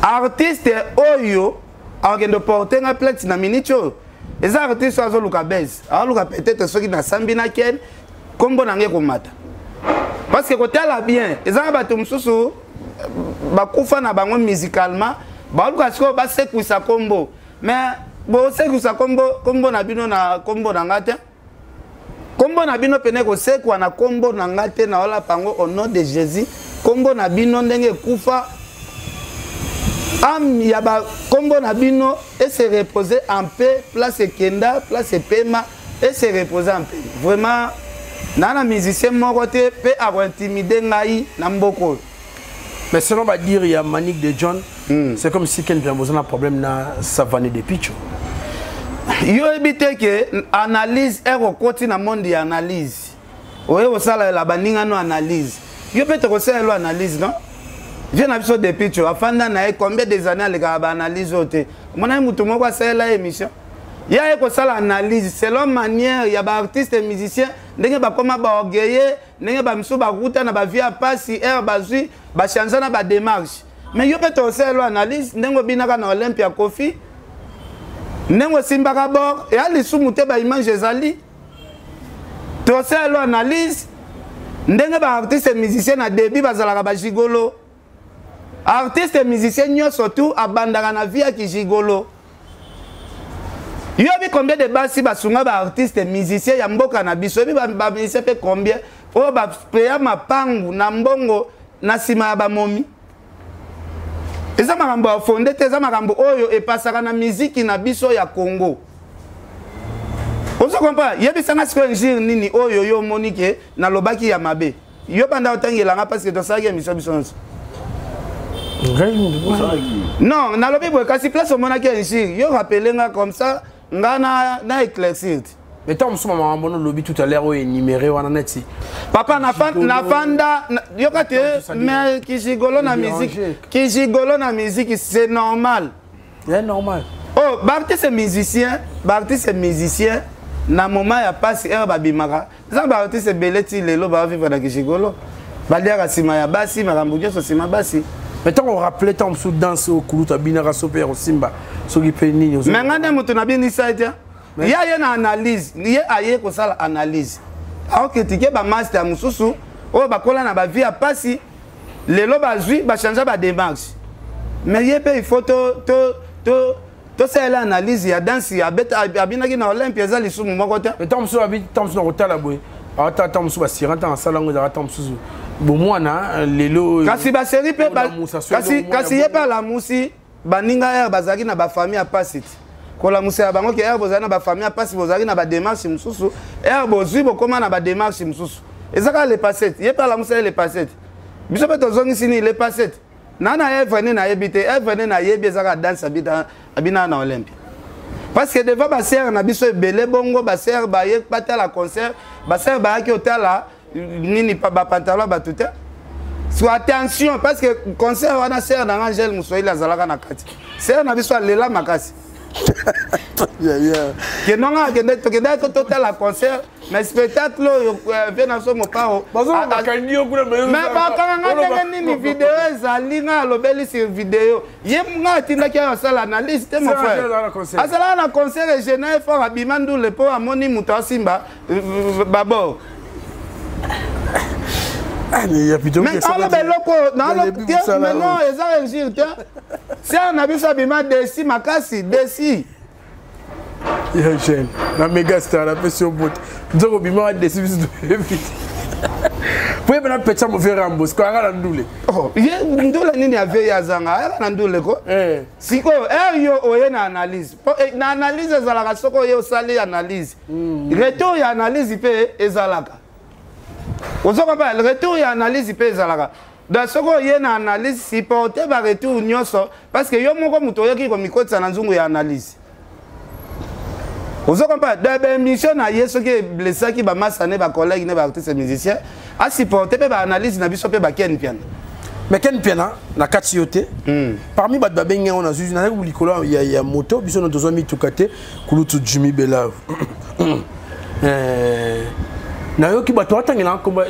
Speaker 3: Artiste oyo akokende porte nga plainte na minute oyo eza artiste oyo azoluka base, aoluka peut-être soki nasambi na ken, nkombo na ngai ekomata. Parce que kotala bien, eza na bato mosusu bakufa na bango musicalement, baoluka sikoyo basekwisa nkombo. Mais bosekwisa nkombo, nkombo na bino na nkombo na nga te. Nkombo na bino pene kosekwa na nkombo na nga te. Naolapa yango au nom de Jésus. Nkombo na bino ndenge ekufa, âme ya bakombo na bino ese repose en paix. Place ekenda, place epema, ese repose en paix. Vraiment, naa na musicien moko te mpe akointimide ngai na mboka oyo.
Speaker 1: Mais selon badire ya Manique de John, c'est comme si Ken Mpiana boza na problème na Savane de Picho.
Speaker 3: Yo oyebi te ke analyse ere okoti na monde ya analyse, oye kosalela baninga no analyse, yo mpe tokosalela analyse. Non, vie na biso depuis tio afanda na ye combien des années, alekaka baanalyse oyo te. Omonaki motu moko asalela ye émission? Ye aye kosala analyse selon manière ya baartiste musicien, ndenge bakoma baorgueille, ndenge bamisusu bakuta na bavie ya pasi, ere bazwi bachange na badémarche. Mais yo mpe tokosalela analyse ndenge obinaka na Olympia Kofi, ndenge osimbaka bor, eya lisumu te, baimage ezali. Tosalela analyse ndenge baartiste musicien na début bazalaka bagigolo. Artiste musicien nyonso tu abandaka na vie ya kigigolo. Yobi combien de basi basunga baartiste musicien ya mboka na biso? Oyebi bamusicien mpe combien oyo bapeya mapangu na mbongo na nsima ya bamomi? Eza makambo ya fonde te, eza makambo oyo epasaka na miziki na biso ya Congo. Ozo comprendre? Yebisanga sikoyo, injure nini oyo yo omoni ke nalobaki ya mabe? Yo banda otangelanga, parce que tosalaki émission biso nyonso. Non, nalobi boye, kasi place omonaki injure, yo rappele nga comme ça nga na éclaircir te.
Speaker 1: Mais ntango mosusu makambo olobi tout à l'heure oyo énuméré wana neti
Speaker 3: Papa, nafanda, yoka te, mais kigigolo na musique, kigigolo na musique, c'est normal.
Speaker 1: C'est normal.
Speaker 3: Oh, baartiste musicien, baartiste musicien na moment ya pasi, ere babimaka, eza baartiste ebele ti lelo baovivre na kigigolo, baliaka nsima ya basi, makambo nyonso nsima basi.
Speaker 1: Mais ntango orappele ntango mosusu danse oyo kulutu abinaka so mpe ya kosimba soki mpe nini?
Speaker 3: Mais nga nde moto nabinisa ye te. Ye aye na analyse, ye aye kosala analyse, aokritike bamaster mosusu oyo bakola na bavie ya pasi, lelo bazwi bachange badémarche. Mais ye mpe il faut to tosalela analyse ya danse abinaki na Olympia, eza lisumu moko te.
Speaker 1: Ntango mosusu abi, ntango mosusu na kotala boye, ata ntango mosusu basira, ntango asala yango ezalaka ntango mosusu bomwana, lelo.
Speaker 3: Kasi baseri mpe, kasi ye mpe alamusi baninga ere bazalaki na bafamille ya pasi ti kolamusa ya bango ke ere bozali na bafamille ya pasi, bozalaki na badémarche mosusu, ere bozwi bokóma na badémarche mosusu. Eza kaka le passé. Ye mpe alamusa ye le passé, biso mpe tozongisi nini le passé. Na œuvre nini nayebi te? Œuvre nini nayebi? Eza kaka danse abinaka na Olympia, parce que devant basere na biso ebele bongo, basere baye batala concert, basere bayaki otala nini? Bapantalon bato te. So attention, parce que concert wana, sere na nga Angele Moswahili azalaka na kati. Sere na biso alela makasi kendonga akende, tokendaki totala concert, mais spectacle oyo vie na so mopao. Mais bakanga nga ndenge nini? Video ezali, nga alobeli sur video. Ye nga atindaki ayo asala analyse te. Mon frère azalaka na concert, egena effort, abima ndule mpo amoni moto asimba babord. Mais aloba eloko mais non, eza injure te. Sere na biso abima desi makasi, desi.
Speaker 1: Ya jeune na Megastar, napesi yo mbote. Nzoko obima desi, biso toyebi po yeba na petsa move rambo sikoyo aka na ndule.
Speaker 3: Ye ndule nini? Ave ye azanga ayaka na ndule ko. Sikoyo ere yo oye na analyse, na analyse ezalaka soki oye osali analyse, retour ya analyse mpe ezalaka. Ozokopa retour ya analyse mpe ezalaka. Donc soki oye na analyse, supporte baretour nyonso, parce que yo moko moto oyoki komikotisa na nzungu ya analyse. Ozo comprendre? Da baémission na ye, soki eblessaki bamasa ne bacollègue ne baartiste musicien, Asupporte mpe baanalyse na biso mpe baken Mpiana.
Speaker 1: Mais Ken Mpiana na kati yo te, parmi bato babengi yango, nazwi, nazalaki likolo ya moto, biso na tozwa mituka te, kulutu Jimmy Belav. Nayoki bato batangelanga komba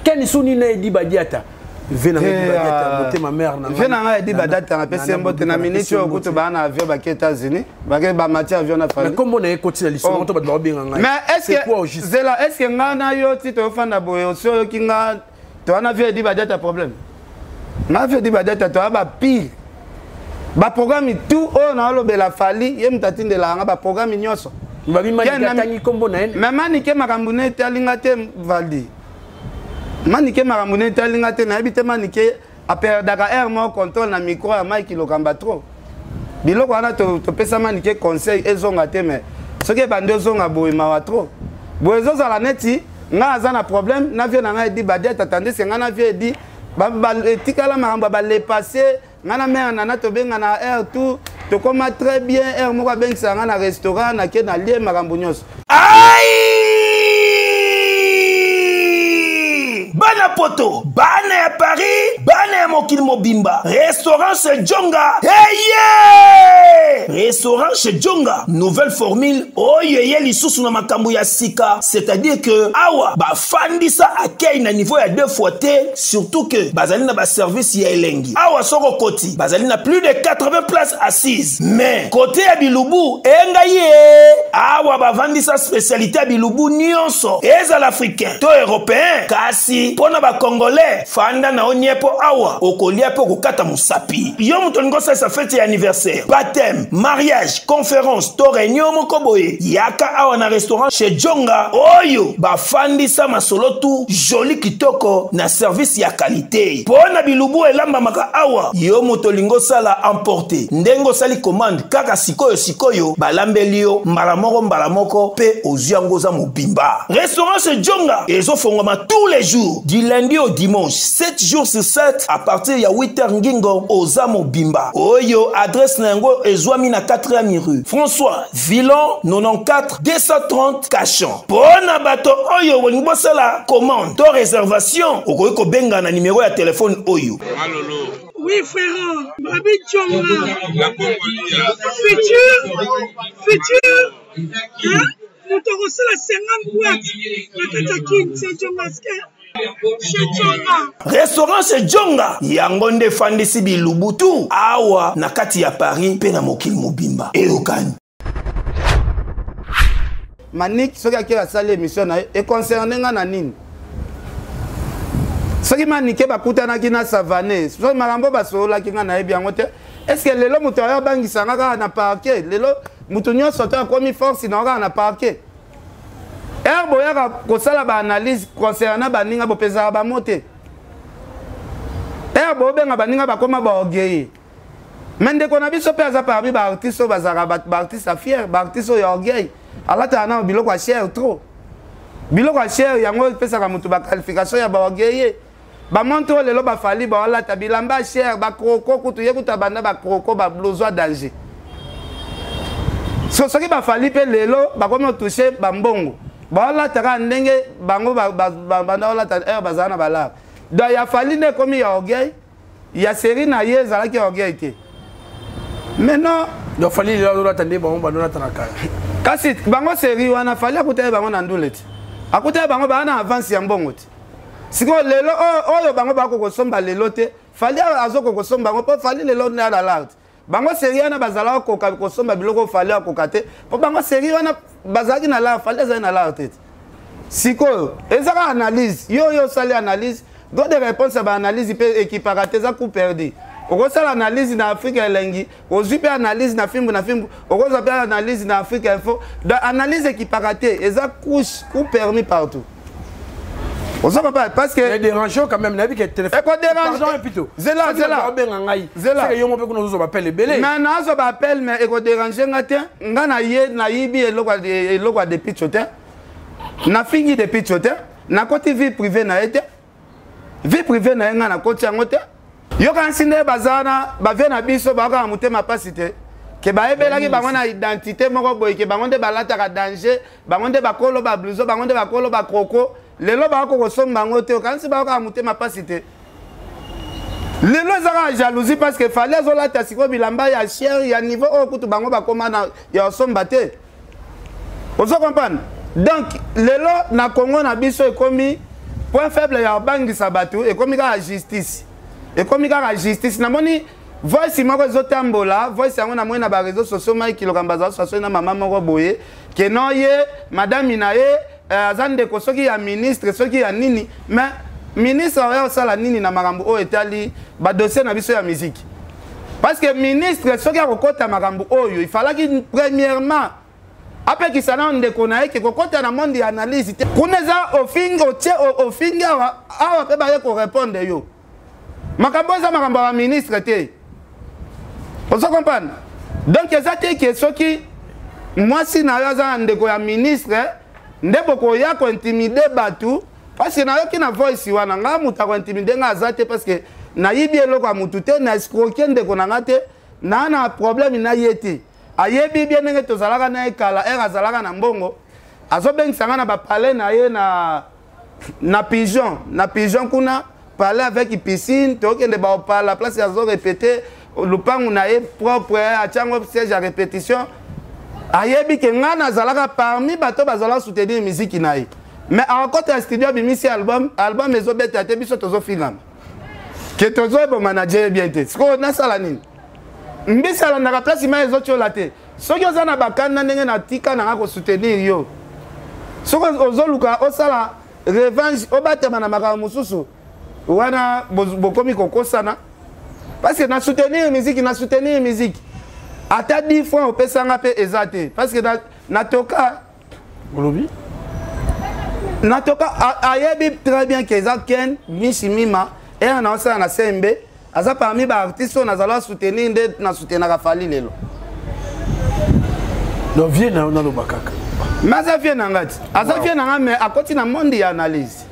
Speaker 1: Ken suni na Edi Badiata, ve na ngai Badiata, motema mare na
Speaker 3: ve na ngai Edi Badiata, napesi ye mbote na minute oyo. Kutu baa na avion, bake États-Unis, bake bamati avion na
Speaker 1: famille. Kombo na ye ekoti na lisolo to bato baobenga ngai.
Speaker 3: Mais est ce que, zela, est ce que ngai na yo ti toyofanda boye, osi oyoki nga toa na vie Edi Badiata problème? Nga vie Edi Badiata, toa bapire baprogramme tout oyo naolobela. Fally ye moto atindelaka nga baprogramme nyonso.
Speaker 1: Babimatangi kombo na ye.
Speaker 3: Mais Manike, makambo ne etalinga te. Valdi, Manike, makambo ne etalinga te. Nayebi te, Manike aperdaka aire moko contrôle na micro ya Mike Lokamba trop. Biloko wana topesa Manike conseil ezonga te, mais soki ebandi ozonga boye, mawa trop. Boye ezozala neti ngai aza na problème na vie na ngai Edi Badiata, tandis que ngai na vie Edi etikala makambo ya balepasse. Ngai na mare nana tobenga na aire tout, tokóma très bien. Aire moko abengisaka ngai na restaurant, nake na lie, makambo nyonso.
Speaker 5: Ai! Bana poto, bana ya Paris, bana ya mokili mobimba, restaurant Chez Jonga eye! Restaurant Chez Jonga, nouvelle formule oyo eye lisusu na makambo ya sika, c'est-à-dire que awa bafandisa accueil na niveau ya deux fois te, surtout que bazali na baservice ya elengi. Awa soko okoti, bazali na plus de 80 places assises, mais côté ya bilubu engai ye, awa bavandisa spécialité ya bilubu nyonso, ezala africain to européen. Kasi mpo na bacongolais, fanda na yo nie, mpo awa okolia mpe okokata mosapi. Yo moto olingi osalisa fete ya anniversaire, baptême, mariage, conférence to réunion moko boye, yaka awa na restaurant Chez Jonga oyo bafandisa masolo tu joli kitoko na service ya qualité. Mpo na bilubu elambamaka awa, yo moto olingi osala emporter, ndenge osali commande kaka sikoyo sikoyo, balambeli yo mbala moko mbala moko mpe ozwi yango oza mobimba. Restaurant Chez Jonga ezofongwama tous les jours du lundi au dimanche, 7 jours sur 7, à partir ya 8 h ngingo oza mobimba. Oyo adresse na yango ezwami na 4e rue François Villon, 94 230 Cachan. Mpo na bato oyo bolingi bosala commande to réservation, okoki kobenga na nimero ya telefone oyo.
Speaker 6: Oui, frère, Babi Djonga. Futur, futur, hein? Moto akosala 50 boîte na kati ya Kin, c'est Djonga.
Speaker 5: Restaurant Chez Jonga, yango nde efandisi bilubu tu awa na kati ya Paris mpe na mokili mobimba. Eyokani.
Speaker 3: Manik soki ake asali émission na ye, econcerne nga na nini? Soki Manike bakutanaki na Savane, soki makambo basololaki, nga nayebi yango te. Est ce que lelo moto ayo abangisanga kaka na parquet? Lelo moto nyonso to akomi force na kaka na parquet. Ere boyaka kosala baanalyse concernant baninga, bopesaka bamo te. Ere bobenga baninga bakóma baorgueil, mais ndeko na biso mpe aza parmi baartiste oyo bazalaka baartiste ya fier, baartiste oyo ya orgueil, alataka nano biloko ya cher trop. Biloko ya cher yango epesaka moto baqualification ya baorgueil. Bamontre oyo lelo bafali baolata bilamba cher, bacroco, kutu ye kutu abanda bacroco, bablouson danger. So soki bafali mpe lelo bakomi otouche bambongo, baolata kaka ndenge bango banda olata heure bazala na balare. Donc ya Fali nde ekomi ya orgueil, ya série na ye ezalaki orgueil te. Maintenant
Speaker 1: Donc Fali lelo azolata nde bango bandolata na kala.
Speaker 3: Kasi bango série wana, Fali akutaki bango na ndule te, akutaki bango baa na avance ya mbongo te. Sikoyo lelo oyo bango bako kosomba lelo te, Fali azokoka kosomba yango, mpo Fali lelo nde ala larte. Bango série wana bazalaka koka kosomba biloko, Fali akoka te, mpo bango série wana bazalaki na lare, Fali azali na lare te. Sikoyo eza kaka analyse. Yo oyo osali analyse, droit de réponse ya baanalyse mpe ekipaka te, eza coup perdu. Okosala analyse na Afrika Elengi, ozwi mpe analyse na Fimbu na Fimbu, okozwa mpe analyse na Afrika Info. Donc analyse ekipaka te, eza couche coup permis partout. Oza papa, parce que
Speaker 1: mais dérange quand même, nayebi ke téléphone.
Speaker 3: Eko dérange.
Speaker 1: Pardon, plutôt.
Speaker 3: Zela, zela.
Speaker 1: Obenga ngai.
Speaker 3: Zela.
Speaker 1: Yo mo mpe kuna ozozwa bapele ebele.
Speaker 3: Mais nazwa baappel, mais ekodérange nga te. Nga na ye nayibi eloko ya Depitcho te, nafingi Depitcho te, nakoti vie privée na ye te. Vie privée na ye, nga nakoti yango te. Yokanisi nde baza wana, bavie na biso bakaka motema mpasi te ke bayebelaki bango na identité moko boye, ke bango nde balataka danger, bango nde bakolo bablouson, bango nde bakolo bacroco. Lelo bakoki kosomba yango te, okanisi bayokaka motema mpasi te. Lelo eza kaka jalousie parce que Fally azolata sikoyo bilamba ya cher ya niveau oyo kutu bango bakoma na ya osomba te. Ozo comprendre? Donc lelo na Congo na biso ekomi point faible ya obangisa bato, ekomi kaka justice, ekomi kaka justice. Namoni voice moko ezotambola, voice yango namoni na bareseau sociaux, Mike Lokamba azala sasoi na mama moko boye ke non, ye madame na ye aza ndeko soki ya ministre soki ya nini, mais ministre oyo osala nini na makambo oyo etali badossier na biso ya musique? Parce que ministre soki akokɔta makambo oyo, ifalaki premièrement apekisa na ndeko na ye ke kokɔta na monde ya analyse te. Kuna eza ofingi, otie ofingi awa awa mpe baye korépondre yo. Makambo eza makambo ya baministre te, ozo comprendre? Donc eza te ke soki mwasi na yo aza na ndeko ya ministre nde bokoya kointimider bato. Parce que nayoki na voice wana, nga moto akointimider nga aza te, parce que nayibi eloko ya motu te, na escroquer ndeko na nga te, naa na problème na ye te. Ayebi bien ndenge tozalaka na ye kala. Ere azalaka na mbongo, azobengisa nga na bapalais na ye na pigeon, na pigeon kuna, palais avec piscine, tokende baopala place azo répéter, lupangu na ye propre, atiango siège ya répétition. Ayebi ke nga nazalaka parmi bato bazala soutenir miziki na ye. Mais akota ya studio, abimisi album, album ezobeta te, biso tozofingama ke tozoyeba manager ye bien te. Sikoyo nasala nini? Mbisi alandaka place mai ezotiola te. Soki oza na bakanda ndenge natika nanga kosoutenir yo, soki ozoluka osala revanche, obatama na makambo mosusu wana, bokomi kokosana. Parce que na soutenir musique, na soutenir musique, ata 10 francs opesanga mpe eza te, parce que natoka.
Speaker 1: Olobi.
Speaker 3: Natoka. Ayebi très bien ke eza Ken Mishi Mima ere na osala na sembe, aza parmi baartiste oyo nazala soutenir nde na soutenaka Fally lelo.
Speaker 1: Donc vie na yo, naloba kaka.
Speaker 3: Mais aza vie na nga ti, aza vie na nga, mais akoti na monde ya analyse.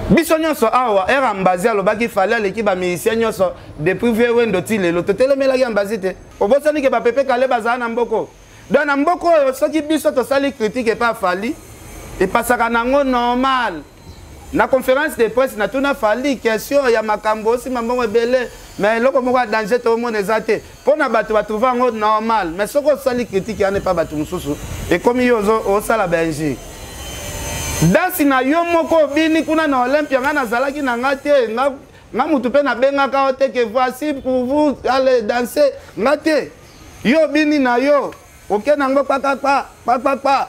Speaker 3: Biso nyonso awa, ere Ambazi alobaki Fally aleki bamusicien nyonso depuis vie Wendo ti lelo, totelemelaki Ambazi te. Obosani ke bapepe kale bazala na mboko? Donc na mboka oyo, soki biso tosali critique epa Fally, epasaka nango normal. Na conférence de presse, natuna Fally question ya makambo osima mbongo ebele, mais eloko moko ya danger toomona eza te. Mpo na bato batrouve yango normal, mais soki osali critique wana epa bato mosusu, ekomi yo osala bainjure. Dansi na yo moko obini kuna na Olympia, ngai nazalaki na nga te, nga mutu mpe nabengaka yo te ke voici pour vous, allez danser. Nga te, yo obini na yo, oke nango kpakakpa kpakpakpa.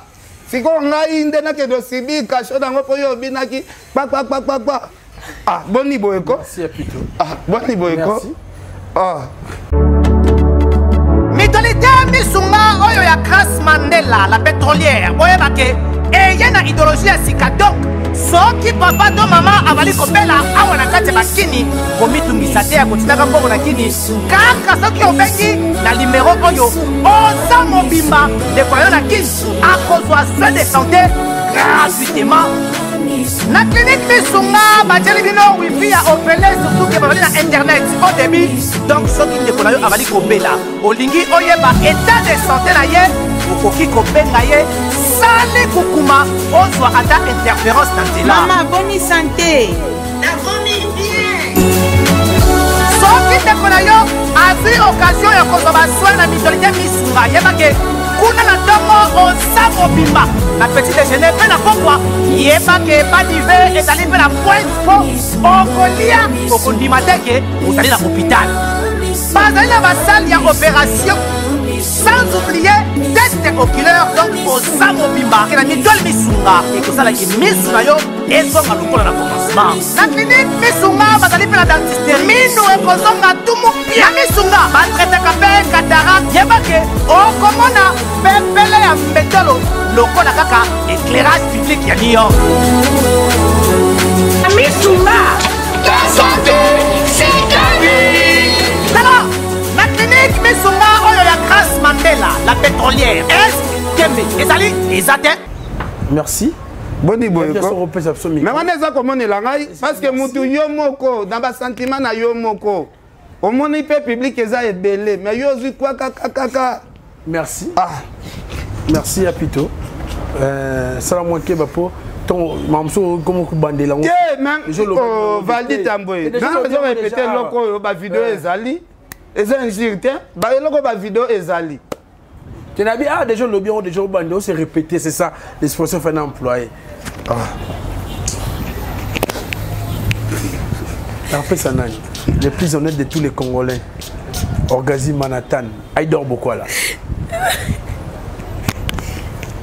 Speaker 3: Sikoyo ngai nde nakende osibi kasho nango mpo yo obinaki kpakpakpakpakpa. Ah, boni boye ko? Ah, boni boye ko? Ah.
Speaker 7: Mutualité Misunga oyo ya Grace Mandela la pétrolière, boyeba ke eye na idéologie ya sika. Donc soki papa to mama azali kobela awa na kati ya bakini, komitungisa te ya kotindaka mbongo na kini. Kaka soki obengi na nimero oyo, oza mobimba, ndeko yo na kini akozwa soin de santé gratuitement na clinique Misunga. Batieli bino wifi ya ofele, surtout ke bazali na internet au débit. Donc soki ndeko na yo azali kobela, olingi oyeba état de santé na ye, okoki kobenga ye sali kukuma, ozwa ata interférence na nzela.
Speaker 8: Mama, boni santé? Nakomi bien.
Speaker 7: Soki ndeko na yo azwi occasion ya kozwa basoin na mutualité Misunga, yebake kuna na ntongo oza mobimba, na petit déjeuner mpe na pokwa. Yebake badive ezali mpe na pointe, mpo okolia, okondima te ke ozali na hôpital. Bazali na basale ya opération, sans oublier test oculaire. Donc oza mobimba na mutuelle Misunga, ekosalaki misu na yo ezonga lokola na commencement. Na clinique Misunga bazali mpe na dentiste, minu ekozonga tumu pia. Misunga batraitaka mpe cataracte. Yebake okomona pepele ya mbetolo lokola kaka éclairage public ya New York.
Speaker 8: Misunga, santé,
Speaker 7: tala na clinique Misunga oyo ya Grâce Mandela la pétrolière, est tembe ezali eza te.
Speaker 1: Merci.
Speaker 3: Boni boye ko? Mais wana eza komonela ngai, parce que mutu yo moko na basentiment na yo moko omoni mpe public eza ebele, mais yo ozwi kwa kakakaka.
Speaker 1: Merci.
Speaker 3: Ah.
Speaker 1: Merci ya Pito. Sala mwa keba mpo Ntongo mamosu komo kobandela yango.
Speaker 3: Te, mais oh, Valdi Tambwe, nga nazo répéter eloko oyo ba vidéo ezali. Eza injure te, ba eloko ba vidéo ezali.
Speaker 1: Te nabi ah déjà lobi yango déjà obandi o se répéter, c'est ça l'expression fana employé. Ah. Napesa nani? Le plus honnête de tous les Congolais. Orgazi Manhattan. Aidor Bokwala.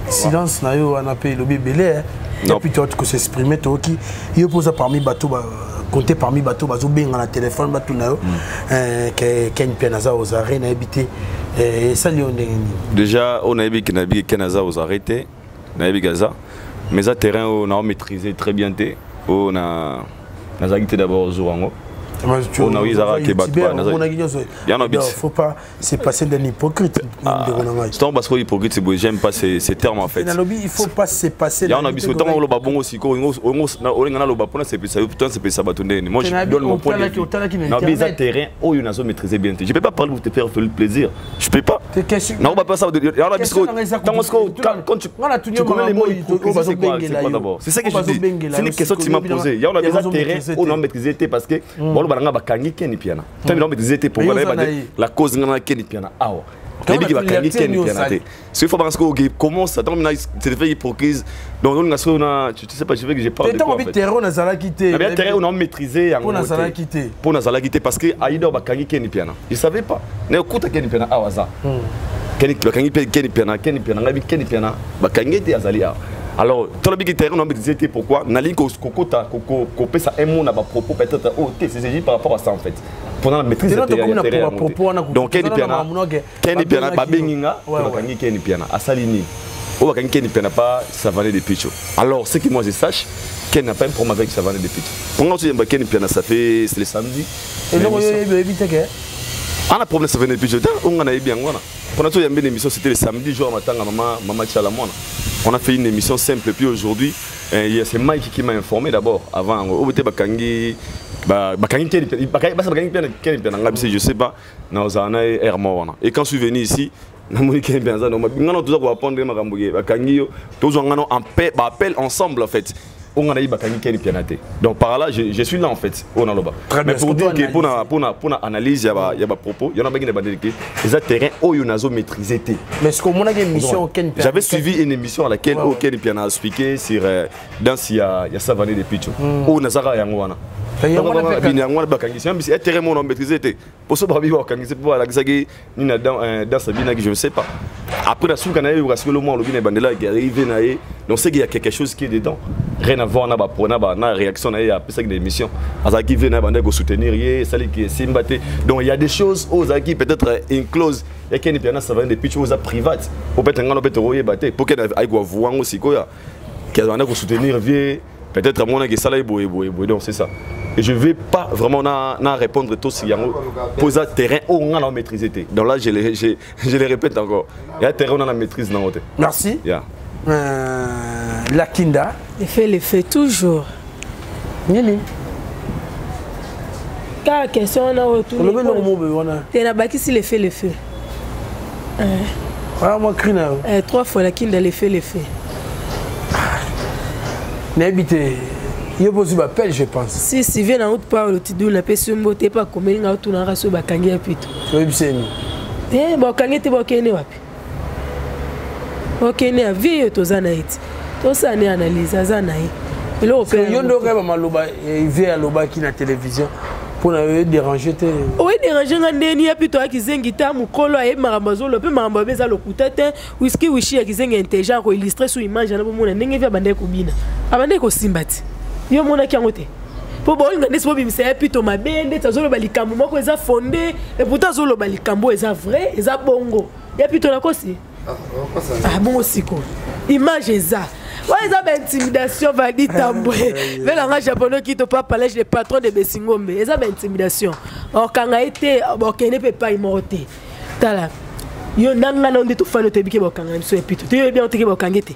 Speaker 1: Silence na yo wana pe elobi ebele. Et puis toi tu s'exprimer toki yo posa parmi bato ba compter parmi bato bazobenga na téléphone bato na yo ke Ken Mpiana aza aux arrêts nayebi te esali yo ndenge nini?
Speaker 2: Déjà oyo nayebi ke nayebi ke Ken aza aux arrêts te, nayebi ke aza, mais eza terrain oyo nao maîtriser très bien te, oyo na nazalaki te d'abord jour yango. Oyo nayoki ezalaka ke bato
Speaker 1: faut pas se passer d'un hypocrite.
Speaker 2: Ah, ntango parce que hypocrite boye, j'aime pas ces, ces termes en fait.
Speaker 1: Nalobi il faut pas se passer.
Speaker 2: Yango na biso ntango oloba bongo sikoyo olinga naloba mpona sepelisa yo, mpona sepelisa bato ndeni. Moi je donne mon point de vue. Nabi eza terrain oyo nazo maîtriser bien te, je peux pas parler pour te faire plaisir, je peux pas. Nakoba pas ça. Yango na biso ntango sikoyo quand tu tu connais les mots hypocrisie, c'est quoi? C'est quoi d'abord? C'est ça que je dis, c'est une question que tu m'as posée. Yango na biso terrain oyo nazo maîtriser te parce que baloba nanga bakangi Ken Mpiana. Ntango nazo maîtriser te, pourquoi nayeba la cause nga na Ken Mpiana awa? Nayebi ke bakangi Ken Mpiana te. Soki faut parce que comment ça ntango mina c'est fait hypocrisie, donc olinga soki na tu sais pas, je veux que je parle de quoi en fait?
Speaker 1: Terrain nazalaki te.
Speaker 2: Na terrain on a maîtrisé yango.
Speaker 1: Mpo nazalaki te.
Speaker 2: Mpo nazalaki te parce que Aïda bakangi Ken Mpiana, je savais pas. Na okuta Ken Mpiana awa aza. Ken bakangi mpe Ken Mpiana, Ken Mpiana ngai Ken Mpiana bakangi te azali awa. Alors tolobi ke terrain on a maîtrisé te, pourquoi nalingi kokota kopesa un mot na ba propos peut-être oh te, c'est juste par rapport à ça en fait pendant la maîtrise de terrain terrain. Donc Ken Mpiana, Ken Mpiana babengi nga, bakangi Ken Mpiana asali nini? Oyo bakangi Ken Mpiana pas Savane de Picho. Alors ce que moi je sache, Ken n'a pas un problème avec Savane de Picho. Pour nga ozoyamba Ken Mpiana, ça fait c'est le samedi.
Speaker 1: Eloko oyo oyebi te ke
Speaker 2: ana problème Savane de Picho te, oyo nga nayebi yango wana. Pendant tout une émission, c'était le samedi jour matin, maman maman Tchala mwana. On a fait une émission simple et puis aujourd'hui il y a c'est Mike qui m'a informé d'abord avant oyo te bakangi bakangi Ken bakangi basa bakangi Ken Ken Mpiana nga je sais pas na ozala na ye air mort wana. Et quand je suis venu ici namoni Ken Mpiana aza normal, nga na toza koapprendre makambo ke bakangi yo, tozwa nga no en paix ba appel ensemble en fait. Oyo nga nayebi bakangi Ken Mpiana te. Donc par là je, je suis là en fait oyo naloba.
Speaker 1: Très bien.
Speaker 2: Mais pour dire que mpona mpona mpona analyse ya ba ya ba propos yo nabangi na bandeli ke eza terrain oyo nazo maîtriser te.
Speaker 1: Mais ce qu'omonaki émission Ken Mpiana?
Speaker 2: J'avais suivi une émission à laquelle oyo Ken Mpiana a expliqué sur danse ya ya Savane de Picho. Oyo nazaka yango wana.
Speaker 1: Yango wana
Speaker 2: yango wana bakangisi même si terrain mona maîtriser te. Poso babi bakangisi po balakisaki nini na danse abinaki, je ne sais pas. Après na suka na ye parce que le mois alobi na ebandela arrivé na ye, donc c'est qu'il y a quelque chose qui est dedans, rien à voir na ba na ba na réaction na ye apesaki na émission azalaki ve na ebandela kosoutenir ye esaliki esimba te. Donc il y a des choses oyo ozalaki peut-être inclose ya Ken Mpiana Savane de Picho oza private po peut-être ngano peut-être oyeba te po Ken ayaki koavouer yango sikoyo ke azalaki kosoutenir vie peut-être amonaki esalaki boye boye boye. Donc c'est ça et je vais pas vraiment na, na répondre tout si yango posa terrain oyo nga na maîtriser te. Donc là je le, je, je le répète encore, il y a terrain on a maîtrise nango te.
Speaker 1: Merci.
Speaker 2: Yeah.
Speaker 1: Lakinda.
Speaker 4: L'effet, l'effet toujours.
Speaker 1: Nini?
Speaker 4: Kaka question wana oyo.
Speaker 1: Olobi eloko moko boye wana.
Speaker 4: Te, nabakisi l'effet, l'effet.
Speaker 1: Wana mwa cri na yo.
Speaker 4: Trois fois Lakinda, l'effet, l'effet.
Speaker 1: Nayebi te, yo mpo ozwi bapele je pense.
Speaker 4: Si si vie na out Paulo Tidul napesi yo mbote epa akomeli nga otunaka soki bakangi ya pito.
Speaker 1: Oyebisi ye nini?
Speaker 4: Te, bakangi te, bakende wapi? Bakende ya vie oyo toza na ye ti tosala ne analyse aza na ye eloko
Speaker 1: mpe yo nde okayeba maloba vie alobaki na télévision mpo na yo edérange te?
Speaker 4: Oyo dérange nga ndeni ya pito ayaki zengi ta mokolo ayebi makambo azoloba mpe makambo abe eza lokuta te. Whisky wishi ya kizengi intelligent akoillustre sur image yana bomona ndenge vi abandaki kobina, abandaki kosimba ti yo omonaki yango te mpo bolinga ndeti bobimisa ye pito mabe ndeti azoloba likambo moko eza fondé et pourtant azoloba likambo oyo eza vrai, eza bongo. Ya pito nakosi? Ah bongo sikoyo image eza wana, eza baintimidation. Valdi Tambwe velanga japonais kito papa lege le patron de Besingombe, eza baintimidation. Okanga ye te, bokende mpe epai moko te. Tala yo na ngai na nde tofandi, toyebi ke bakokanga na biso ya pito te. Yo oyebi yango te ke bakokange te,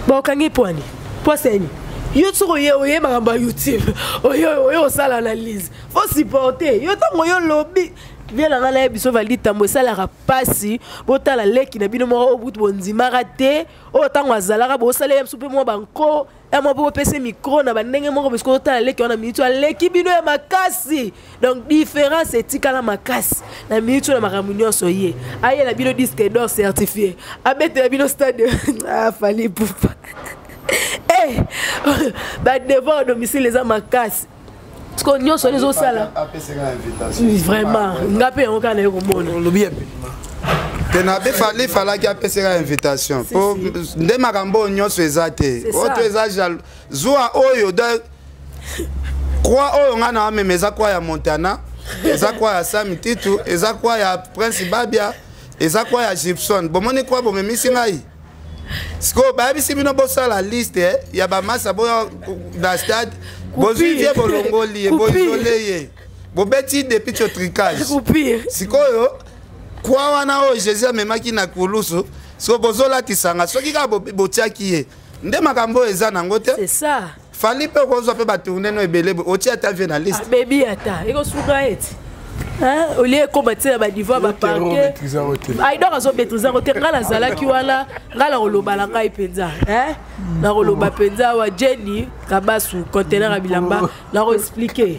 Speaker 4: bakokange mpo ani mpo aseni yo. Soki oye oye makambo ya YouTube oye oye osala analyse, faut supporter yo ntango yo lobi. Vie na ngai nayebi biso Valdi Tambo, esalaka mpasi botala leki na bino moko oyo butu bondimaka te, oyo ntango azalaka bosala ye mosusu mpe mwa banko ya mwa mpe bopesa micro na bandenge moko, bisko otala leki wana miniti aleki bino ya makasi. Donc différence etikala makasi na miniti oyo na makambo nyonso. Ye ayela bino disque d'or certifié, abetela bino stade. Ah, Fally Ipupa, eh, badevoir à domicile eza makasi. Siko nyonso wana ezosala vraiment nga mpe yango kaka naye komona.
Speaker 1: Olobi ya
Speaker 3: te na be Fally falaki apesaka invitation mpo nde makambo oyo nyonso eza te. Oyo to eza jaloux, zuwa oyo da croix oyo ngai na amema eza croix ya Montana, eza croix ya Sami Titu, eza croix ya Prince Babia, eza croix ya Gibson. Bomoni croix bomemisi ngai sikoyo, bayebisi bino bosala liste ya bamasa boya na stade, bozwi vie, bolongoli ye, boisole ye, bobeti depuis tio tricage. Sikoyo kwa wana oyo Jésus amemaki na kulusu, sikoyo bozolatisanga soki kaka botiaki ye nde makambo oyo eza nango te.
Speaker 4: C'est ça.
Speaker 3: Fally mpe okozwa mpe batourne no ebele, otie ata vie na liste.
Speaker 4: Bebi ata ekosunga ete olie ekóma ntina baniveau ya baparquet. Aidor azomaîtrise yango te. Ngai nazalaki wana, ngai nakoloba na ngai mpenza, nakoloba mpenza awa Jenny Kabasu, conteneur ya bilamba, nakoexpliquer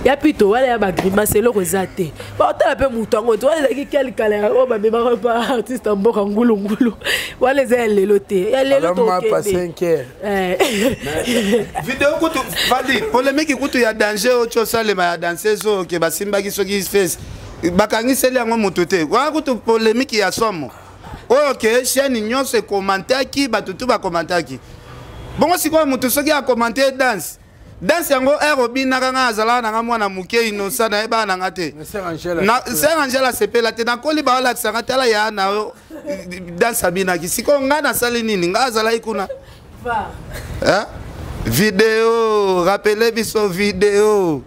Speaker 4: ya pito wana ya bagrimace. Eloko eza te, baotala mpe moto yango te. Wana ezalaki quel kala oyo bamemaka pa artiste ya mboka ngulungulu. Wana eza ya lelo te, ya lelo tokende.
Speaker 3: Video kutu Valdi, polémique kutu ya danger oyo ti osalema ya danseuse oyo ke basimbaki soki fesse, bakangiseli yango motu te. Wana kutu polémique ya somo oyo ke chaîne nyonso ekomantaki, bato tu bakomantaki bongo. Sikoyo motu soki akomante danse, danse yango ere obinaka, ngai azalaka nanga mwana moke innocent, nayebaka nanga te. Sœur Angele asepela te. Nakoli, baolakisanga tala ya na yo danse abinaki. Sikoyo ngai nasali nini? Ngai azalaki kuna. Video rappele biso video,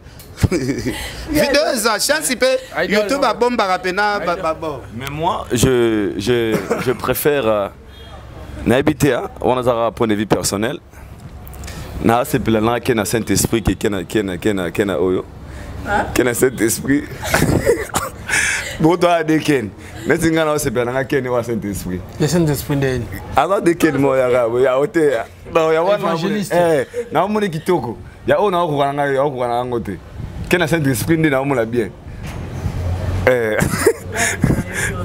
Speaker 3: video eza chance mpe YouTube abombaka mpena babord.
Speaker 2: Mais moi je préfère nayebi te, wana azalaka point de vue personnel. Naasepela nanga ke na Saint Esprit ke ke na oyo ke na Saint Esprit boto aya de ken neti ngai naosepela nanga kene wa Saint Esprit.
Speaker 1: Le Saint Esprit ndeni?
Speaker 2: Aza de ken mo yaka ya oteya ya wana naomoni kitoko ya oyo naokoka na ngai, aokoka na yango te. Ke na Saint Esprit nde naomona bien.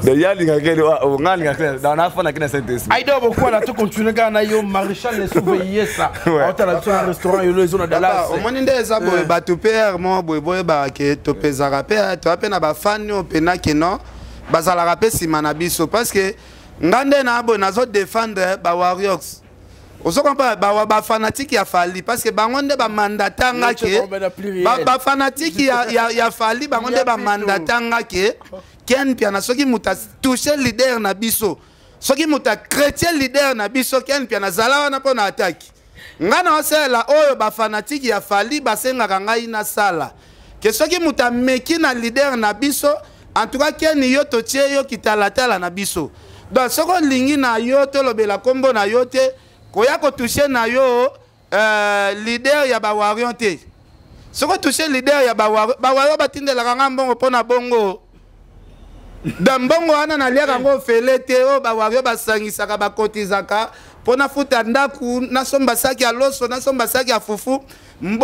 Speaker 2: Donc ya alingaka kene nga alingaka kene nafanda ke na Saint Esprit.
Speaker 1: Aida Bokwala, to continue kaka na yo. Maréchal Lesouveyesa aotala biso na restaurant Yolo ezo na Dallas.
Speaker 3: Omoni nde eza boye, bato mpe ere moko boye boyebaka ke topezaka mpe, toya mpe na bafani oyo mpena keno bazalaka mpe nsima na biso, parce que nga nde na boye nazodefendre bawarriors, ozo comprendre, bawa bafanatike ya Fally, parce que bango nde bamandatanga ke bafanatike ya Fally, bango nde bamandatanga ke Ken Piana, soki moto atouche leader na biso, soki moto achrétien leader na biso Ken Piana, azala wana mpo na ataki ngai. Na osalela oyo bafanatike ya Fally basengaka ngai nasala ke soki moto ameki na leader na biso, en tout cas Ken, yo totie yo kitalatala na biso. Donc soki olingi na yo tolobela nkombo na yo te, koya kotouche na yo leader ya bawarrior te. Soki otouche leader ya bawarrior, bawarrior batindelaka nga mbongo mpo na bongo da mbongo wana naliaka yango ofele te. Oyo bawarrior basangisaka, bakotizaka mpo nafuta ndako, nasomba saki ya loso, nasomba saki ya fufu.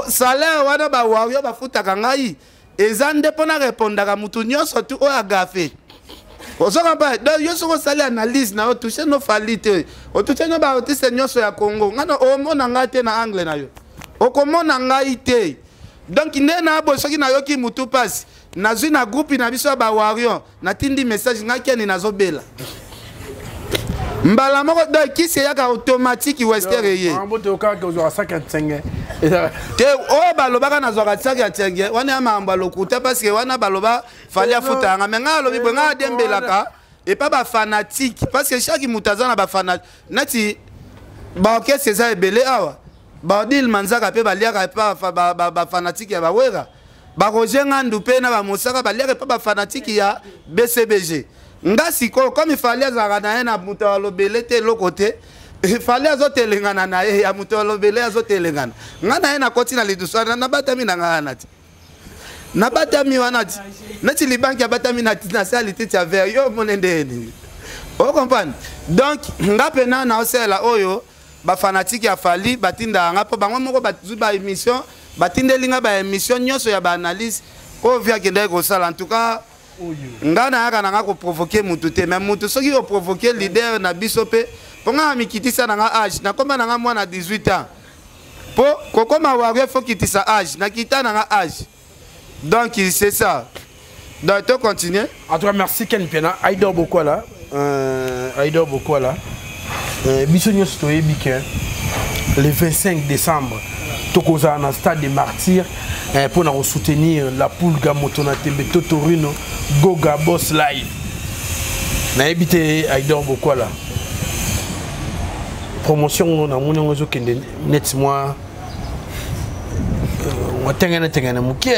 Speaker 3: Salaire wana bawarrior bafutaka ngai eza nde mpo narepondaka motu nyonso tu oyo agafe. Ozoka mpa. Donc yo soki osali analyse na yo, touche no Fally te, otouche no baartiste nyonso ya Congo, ngai omona ngai te na angle na yo, okomona ngai te. Donc nde na boye, soki nayoki mutu mpasi, nazwi na groupe na biso ya bawarrior, natindi message: ngai keni nazobela. Mbala moko donc kisi eyaka automatique, wester eye te. Oyo balobaka nazwaka saki ya tienge wana ya makambo ya lokuta, parce que wana baloba Fally afuta yanga. Me ngai alobi boye, ngai adembelaka epa bafanatike, parce que chaque moto aza na bafanatike. Neti baorchestre eza ebele awa, baodile manzaka mpe baliaka epa bafanatike ya bawera, baroger Ngandu mpe na bamosaka baliaka epa bafanatike ya BCBG. Nga sikoyo, comme Fally azalaka na ye na moto alobele te, eloko te, Fally azotelengana na ye ya moto alobele, azotelengana, nga na ye nakoti na lidusu, nabatami na ngai wana te. Nabatami wana ti neti libanki abatami na se ya lititi ya vert, yo omoni nde nini, ocomprendre? Donc nga mpena naosalela oyo bafanatike ya Fally batindaka nga, mpo bango moko bazwi baémission, batindeli nga baémission nyonso ya baanalyse oyo vi akendaki kosala. En tout cas, nga nayaka na nga koprovoke mutu te, mais mutu soki oprovoke leader na biso mpe, mpo nga na mikitisa na nga age, nakoma na nga mwana 18 ans, mpo kokoma warrior faut kitisa age, nakita na nga age. Donc c'est ça, donc to continuer.
Speaker 1: En tout cas, merci Ken Piana. Aïdor Bokwala, Aïdor Bokwala, biso nyonso toyebi ke le 25 décembre tokozala na stade des Martyrs mpona kosoutenir la Pulga, moto na tembe, Totorino Goga Boss Live. Nayebi te, Aïdor Bokwala, promotion ngo namoni yango ezokende neti mwa watengene tengene moke.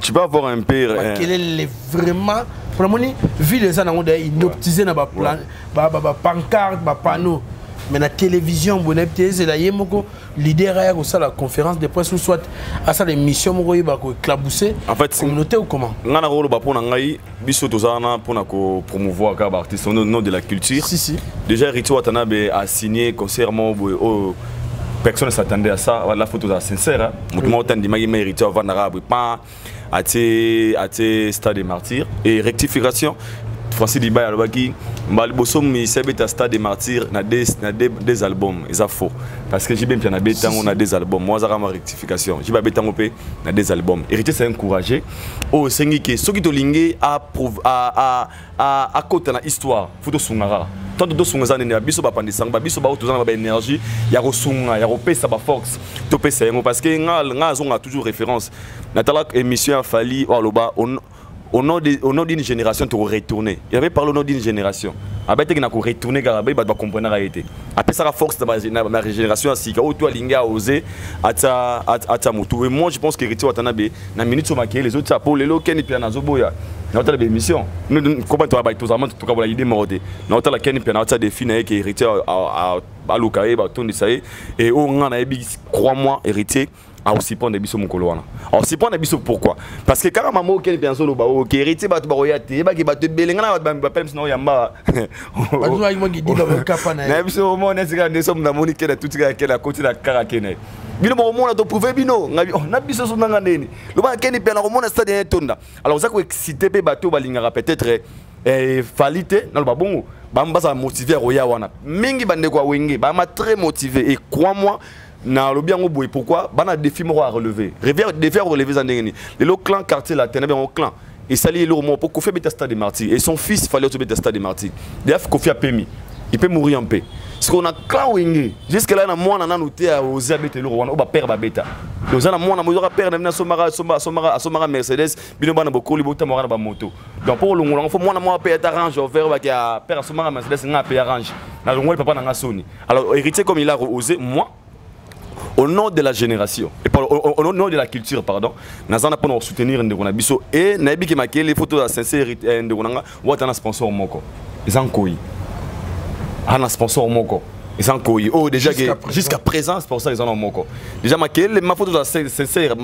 Speaker 2: Tu peux avoir un pire.
Speaker 1: Makelele vraiment, mpo namoni ville eza nango daya inoptise na bapancarte, bapanneau, mais na télévision boye nayebi te, ezela ye moko leader aya kosala conférence de presse ou soit asala émission moko oyeba koéclabousse
Speaker 2: En fait,
Speaker 1: communauté ou comment?
Speaker 2: Nga na koloba mpo na ngai, biso toza wana mpona kopromouvoir kaka baartiste au nom de la culture.
Speaker 1: Si, si.
Speaker 2: Déjà Héritier Watanabe a signé concert moko boye oyo personne ne s'attendait à ça. La photo eza sincère, hein. Moto moko tandimaki ma Héritier avandaka boye pan atie stade des Martyrs. Et rectification, Francis Dibay alobaki mbala liboso misi abeta stade des Martyrs na deux albums, eza faux, parce que JB Mpiana abeta yango na deux albums. Moi azaka ma rectification, JB abeta yango mpe na deux albums. Héritier, c'est encouragé oyo osengi ke soki tolingi akota na histoire, faut tosunga kaka. Tanto tosunga eza nini? Biso bapandisango, babiso bao toza na baénergie ya kosunga, ya kopesa baforce, topesa yango, parce que nga azonga toujours référence. Natala émission ya Fally oyo aloba au nom d'une génération to retourner. Il avait parlé au nom d'une génération, abeteki na koretourner kaka, bayi bato bakomprenaka ye te. Apesaka force na régénération ya sika oyo to alingi aose atia motu. Et moi, je pense que Héritier Watanabe na minute oyo makeyele ezotia, po lelo Ken Piana azoboya naotala baémission koba tozalama tokabola idée moko te. Naotala Ken Piana atia défi na ye ke Héritier aluka ye, batondisa ye. Et oyo nga nayebi, crois moi, Héritier aosipendre biso mokolo wana, aosipendre biso. Pourquoi? Parce que kaka mama okende mpe azoloba oke Héritier, bato bakoya te, yebaki bato ebele. Nga na bato bapele biso na oyamba na biso, omona esika nde somo namoni kene tuti kaka kene akoti na kaka kene bino bokomona toprouve bino na biso so nanga ndeni loba kende mpe na komona stade ya etonda. Alors oza koexcite mpe bato balingaka peut-être Fally te, naloba bongo, bazala motivé ya koya wana mingi. Bandeko ya Wenge bama très motivé, et crois moi, nalobi yango boye. Pourquoi? Bana défi moko à relever, défi à relever eza ndenge nini? Lelo clan Quartier Latin na bango, clan esali eloko moko po Kofi abeta stade de Martyr et son fils Fally obeta stade de Martyr. D'ailleurs Kofi apemi, il peut mourir en paix. Parce qu'on a clan Wenge jusque là na mwana nanu te aoser abeta eloko wana oyo bapère babeta. Oza na mwana mozoka père na bino asomaka asomaka Mercedes, bino bana bokoli botamaka na bamoto. Donc mpo kolongola ngo, faut mwana moko ape ata Range Rover, baki ya père asomaka Mercedes, nga ape ya Range, nalongoli papa na nga soni. Alors Héritier, comme il a osé, moi, au nom de la génération et pardon, au nom de la culture, pardon, naza na mpona kosoutenir ndeko na biso. E nayebi ke makele, faut toza sincère. Ndeko na nga wata na sponsor moko eza nkoi, ana sponsor moko eza nkoi oyo déjà ke jusqu'à présent sponsor eza na moko déjà. Makele ma, faut toza sincère,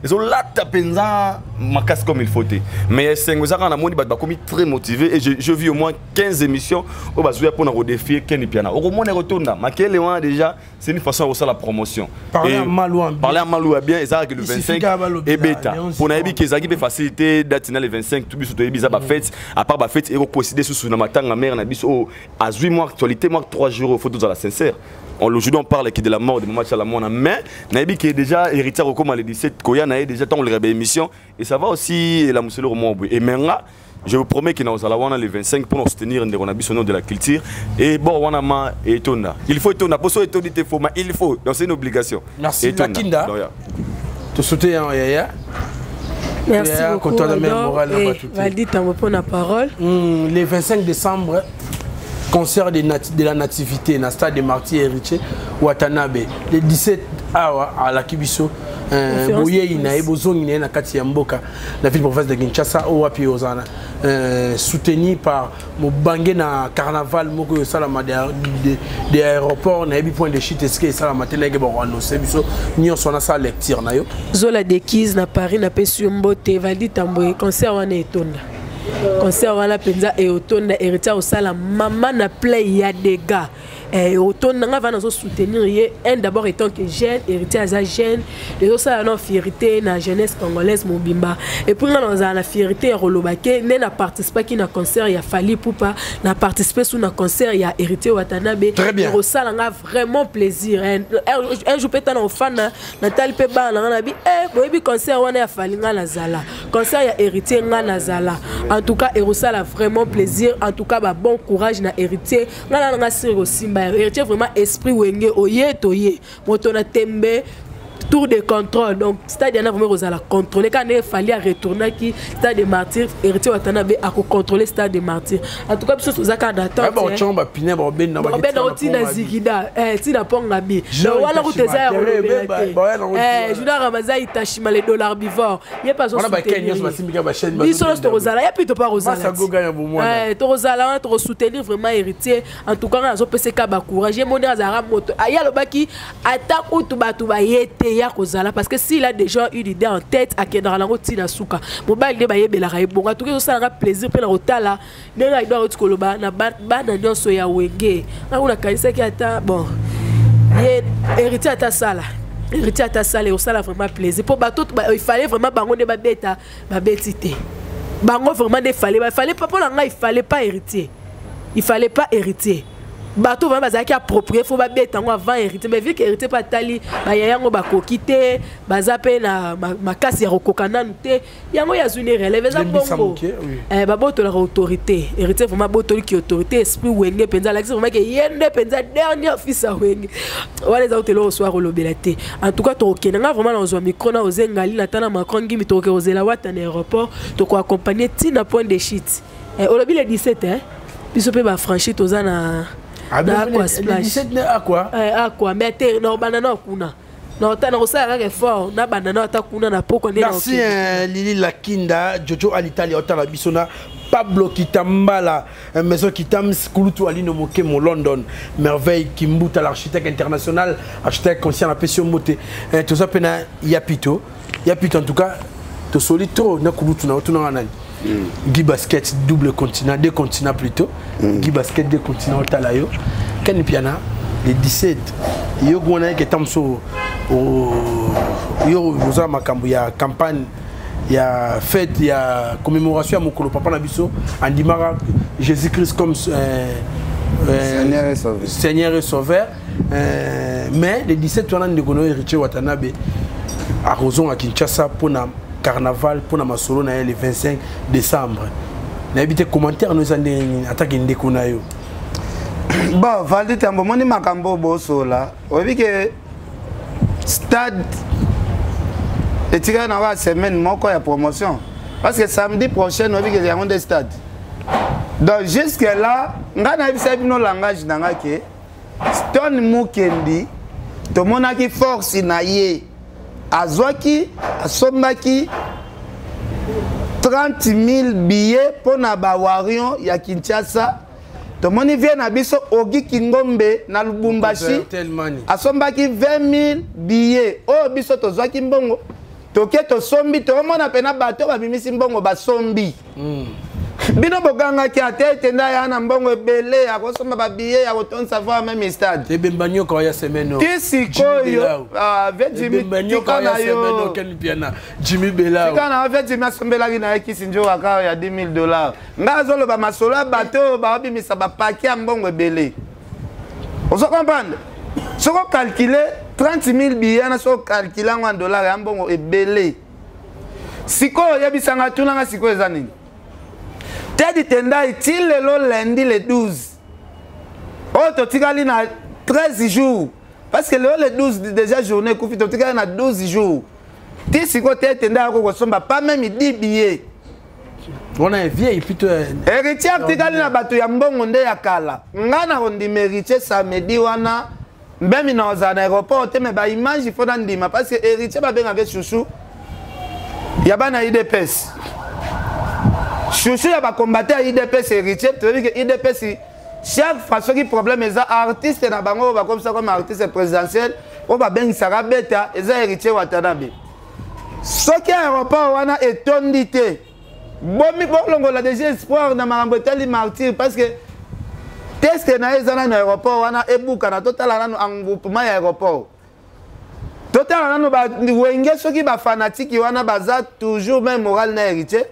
Speaker 2: ezolata mpenza makasi comme il faut te. Mais esengo eza kaka namoni bato bakomi très motivé et je vis au moins 15 émissions oyo bazwi mpona kodéfier Ken Piana. Okomona ekotonda makele wana déjà, c'est une façon ya la promotion.
Speaker 1: Parler mal ou en bien.
Speaker 2: Parler mal ou en bien, ezalaki le 25 ebeta mpo nayebi ke ezalaki mpe facilité date na le 25 to biso toyebi eza bafête. À part bafête, ekocoïncide susu na matanga mare na biso oyo azwi mwa actualité mwa 3 jours. Faut tozala sincère, aujourd'hui on parle qui de la mort de Mama Tshala Mwana, mais nayebi ke déjà Héritier okoma le 17 koya na ye déjà ntango oleka baémission et ça va aussi elamuseli okomwa boye. Et menga, je vous promets que nous allons le 25 pour nous soutenir ndeko na biso nom de la culture. Et bon, wana ma etonda, il faut etonda poso etondi te faux, mais il faut, donc c'est une obligation.
Speaker 1: Merci Lakinda, to soutenir yaya.
Speaker 4: Merci beaucoup. Valdi Tambo pour la parole.
Speaker 1: Le 25 décembre, concert de la Nativité, na stade de Martyrs, Héritier Watanabe. Le 17 Awa alaki biso euh, boyei na ye, bozongi na ye na kati ya mboka, na ville province de Kinshasa, oyo wapi ozala euh, soutenu par mobange na carnaval moko oyo esalama de aéroport. Nayebi point de chute esika esalama te, nayeke bakoannonce biso nyonso wana. Sala lecture na yo.
Speaker 4: Zola Dekise na Paris, napesi yo mbote. Valdi Tambwe, concert wana etonda, concert wana mpenza eotonda. Héritier osala mama na play ya dégâts. Eh, otonda nga vana nazosoutenir ye un d'abord étant que jeune. Héritier aza jeune, ezosala na fierté na jeunesse congolaise mobimba. Et puis nga nazala na fierté ya koloba ke nde na participaki na concert ya Fally Ipupa, na participe su na concert ya Héritier Watanabe.
Speaker 1: Très bien.
Speaker 4: Ekosala nga vraiment plaisir un jour mpe tana ofanda, natali mpe bana na nga na bi eh, boyebi concert wana ya Fally, nga nazala, concert ya Héritier, nga nazala. En tout cas ekosala vraiment plaisir. En tout cas ba bon courage na Héritier. Nga na nga siri kosimba ya Héritier vraiment, esprit Wenge oye toye moto na tembe, tour de contrôle. Donc stade yana vraiment kozala contrôlé kaka ndenge Fally aretournaki stade de Martyr. Héritier Watanabe akocontrôler stade de Martyr. En tout cas biso toza kaka na attente.
Speaker 1: Baotyanga bapine, baobenda.
Speaker 4: Babenda ngo ntina zikida, ntina ponga bi wana kuta eza ya kolobela te. Junior Ramazan Itashima, le dollar bivor, ye mpe azosoutenir biso nyonso. Tokozala ye mpe topa kozala, tokozala wana, tokosoutenir vraiment Héritier. En tout cas nga nazopesa eka bacourage. Ye moni azalaka moto aye, alobaki ata kutu bato baye te, ya kozala, parce que s'il a déjà une idée en tête, akendaka nango ntina suka. Mobali nde bayebelaka ye bongo. Atuki ezosalaka plaisir mpe na kotala ndenge aido auti koloba na bana nyonso ya Wenge. Nga kuna nakanisaki ata bon, ye Héritier ata sala, Héritier ata sala, ekosala vraiment plaisir mpo bato il fallait vraiment bango nde babeta, babeti te. Bango vraiment nde fallait, fallait pas. Mpo na ngai il fallait pas Héritier, il fallait pas Héritier. Bato vraiment bazalaki approprié, faut babeta yango avant Héritier. Mais vu que Héritier mpe atali bayaya yango bakoki te, baza mpe na makasi ya kokoka nanu te, yango ya azwi ne relève. Eza bongo, babotolaka autorité. Héritier vraiment abotoliki autorité, esprit Wenge mpenza. Alakisi vraiment ke ye nde mpenza dernier fils ya Wenge. Wana eza kotela oswar olobela te. En tout cas tokokende, nga vraiment nazwa micro na ozengali na tana Macron Ngimi, tokoke kozela wata na aéroport, tokoaccompagne ntina point de chute. Olobi le 17, eh? Biso mpe bafranchi toza na Aqua Splash.
Speaker 1: Aqua.
Speaker 4: Aqua, mais te, na obanda na kuna, na kosala kaka effort na banda na ata kuna na poko nde.
Speaker 1: Merci Lili Lakinda, Jojo Alitali otala biso na Pablo Kitambala, Maison Kitams, Kulutu Alino Mokemo, London, Merveille Kimbuta, l'architecte international, architecte conscient, la Pesio Mbote, tout ça pena Yapito, Yapito en tout cas, tosoli trop na Kulutu na otuna nani. Guy Basket, double continent, deux continents plutôt. Guy Basket, deux continents, otala yo. Ken Piana, le 17, yo gwana ke tamso yo oza makambo ya campagne ya fête ya commémoration ya mokolo papa na biso andimaka Jésus Christ comme
Speaker 3: Seigneur et Sauveur.
Speaker 1: Seigneur et Sauveur. Mais le 17 wana, ndeko na yo Héritier Watanabe akozonga Kinshasa mpona carnaval, mpona masolo na ye le 25 décembre. Nayebi te commentaire no eza ndenge nini atake ndeko na yo.
Speaker 3: Bon, Valdi Tambo, omoni makambo oyo bosola, oyebi ke stade etikali na wa semaine moko ya promotion, parce que samedi prochain oyebi ke yango nde stade. Donc jusque là ngai nayebisa bino langage na ngai ke Stone Mukendi, tomonaki force na ye, azwaki, asombaki 30 000 billets mpo na bawarion ya Kinshasa. Tomoni vie na biso Ogi Kingombe na Lubumbashi asombaki 20 000 billets. Oyo biso tozwaki mbongo, toke tosombi, toomona mpena bato babimisi mbongo basombi. Bino bogangaki ate ete nde aya na mbongo ebele ya kosomba babillet ya kotondisa voir même stade.
Speaker 1: Ebemba nyoka ya semaine.
Speaker 3: Ti sikoyo ve Jimi, tika na yo.
Speaker 1: Jimmy Bela.
Speaker 3: Tika na yo, ve Jimi asombelaki na ye kisi njokaka ya 10 000 $. Ngai azoloba masolo ya bato oyo baobimisa bapake ya mbongo ebele. Ozo comprendre, soki ocalcule 30 000 billet wana, soki ocalcule yango en dollar, ya mbongo ebele. Sikoyo oyebisanga, tunanga sikoyo eza nini? Tedi Tendai ti lelo lundi le 12 oyo totikali na 13 jours, parce que lelo le 12 déjà journée ekufi, totikali na 12 jours. Ti sikoyo te Tendai ako kosomba pas même 10 billets.
Speaker 1: Wana vieille plutôt.
Speaker 3: Héritier atikali na bato ya mbongo nde ya kala. Ngai na kondima Héritier samedi wana. Mbemi na ozala na aéroport te, mais ba image il faut nandima parce que héritier babengaka chouchou ya bana UDPS. Chouchou ya ba combattant ya UDPS héritier, toyebi que UDPS chaque fois soki problème eza artiste na bango oyo bakomisa comme artiste présidentiel oyo babengisaka beta eza héritier Watanabe. Soki aéroport wana etondi te, bomi bolongola déjà espoir na makambo etali martyr parce que test na ye eza nano aéroport wana ebukana. Totala nano engouement ya aéroport, totala nano wenge soki bafanatiki wana baza toujours même moral na héritier.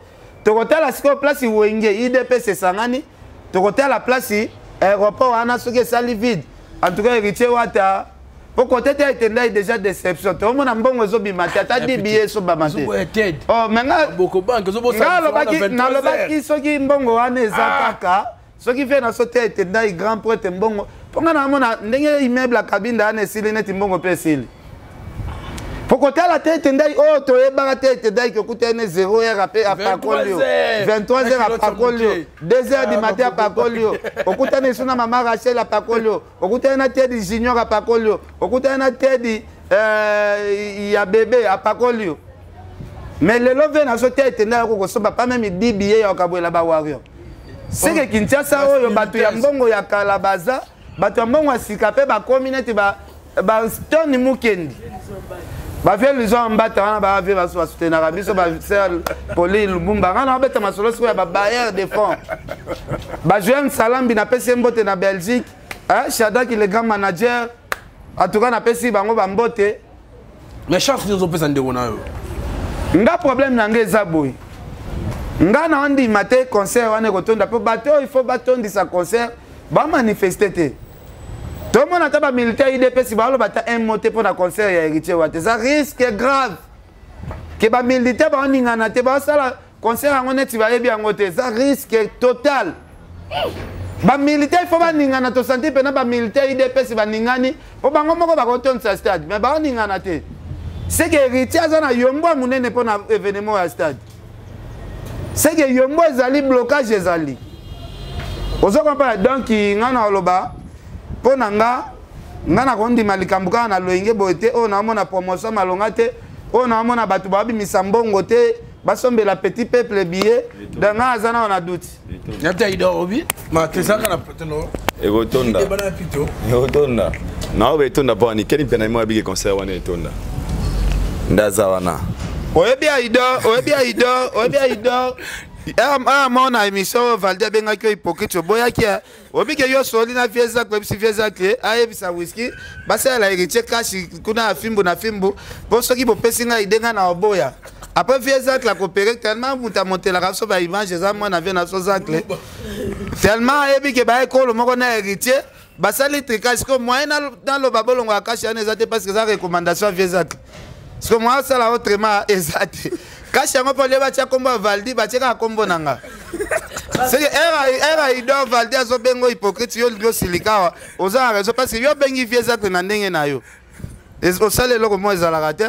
Speaker 3: Tokotala sikoyo place wenge UDPS esangani, tokotala place aéroport wana soki esali vide. En tout cas héritier Wata po kote te etendai déjà déception, toomona mbongo ezobima te, ata di billet esobama te. Oh, mais nga nalobaki soki mbongo wana eza kaka soki vie na so te etendai grand prêtre mbongo, mpo nga namona ndenge immeuble ya Kabinda wana esili neti mbongo mpe esili. Po kotala te etendai oyo toyebaka te etendai kokuta ene 0 heure ape apakoli yo, 23 heures apakoli yo, 2 heures du matin apakoli yo, okutani esu na mama Rachel apakoli yo, okutani na Tedi Junior apakoli yo, okutani na Tedi ya bebe apakoli yo. Mais lelo ve nazo te etendai yoko kosomba pas même 10 billets ya okabwela bawario. Seke Kinshasa oyo bato ya mbongo ya kala baza, bato ya mbongo ya sika mpe bakomi neti ba Stone Mukendi, bavie Lison Mbata wana, bavie baso basoutenaka biso, baser Poli Lumumba. Nga na babeta masolo sikoyo ya babailleur de fonds, bajoen Salambi, napesi ye mbote na Belgique, Shadaki le grand manager. En tout cas napesi bango bambote.
Speaker 1: Mais chance nini ozopesa ndeko na yo?
Speaker 3: Nga problème na nga eza boye: nga na ondima te concert wana ekotonda, mpo bato oyo il faut batondisa concert bamanifeste te. Tomona ata bamilitaire UDPS baloba ata un mot te mpo na concert ya héritier Wata. Eza risque grave ke bamilitaire baoningana te, baosala concert yango neti bayebi yango te. Eza risque total. Bamilitaire il faut baningana. Tosanti mpena bamilitaire UDPS baningani, mpo bango moko bakotondisa stade, mais baoningana te. Seke héritier aza na yombo ya monene mpo na événement ya stade. Seke yombo ezali, blocage ezali, ozo comprendre? Donc nga na oloba mpo na nga, nga na kondima likambo kaka na loyenge boye te. Oyo naomona promotion malonga te, oyo naomona bato babimisa mbongo te basombela petit peuple billet, donc nga aza nao na doute.
Speaker 2: Ekotonda, ekotonda naoba etonda mpo wani keni mpe na ye moko abiki concert wana etonda nde aza wana.
Speaker 3: Oyebi Aidor, oyebi Aidor, oyebi Aidor moko na émission oyo Valdi abengaki yo hypocrite, oboyaki. Oyebi ke yo soli na vie Zak, oyebisi vie Zak ayebisa Whisky basalela héritier kashi kuna ya fimbu na fimbu, mpo soki bopesi ngai ide ngai na oboya. Après vie Zacle akopere tellement moto amontelaka biso baimage eza mwana vie na biso Zacle, tellement ayebi ke baye kolo moko na héritier basali tricage. Siko moyen naloba bolongo ya kashi wana eza te, parce que eza recommandation ya vie Zacle. Siko moyen asala autrement eza te. Kashi yango mpo lie batia nkombo ya Valdi, batie kaka nkombo na nga. Seke era Idor Valdi azobenga hypocrite, yo olingi osilika awa, oza na raison parce que yo obengi vie Zacle na ndenge na yo osala eloko moko ezalaka te.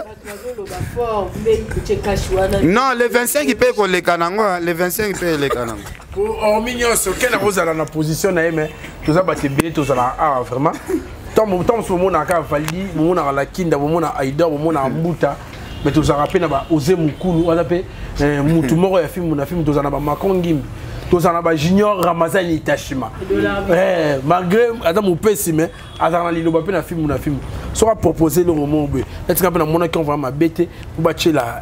Speaker 3: Non, le 25 mpe ekoleka nango, le 25 mpe eleka nango.
Speaker 1: Hormis nyonso kena kozala na position na ye, mais toza bato ebele tozala awa vraiment. Ntango mosusu bomonaka Valdi, bomonaka Lakinda, bomonaka Aidor, bomonaka Mbuta, mais tozalaka mpe na baose mokulu aza mpe mutu moko ya filme na filme. Tozala na bamacron Ngimbi, tozala na bajunior Ramazani Itashima, malgré aza mopesi, mais azalaka na liloba mpe na filme na filme. Soki apropose eloko moko boye natika mpe namonaki vraiment mabe te po batiela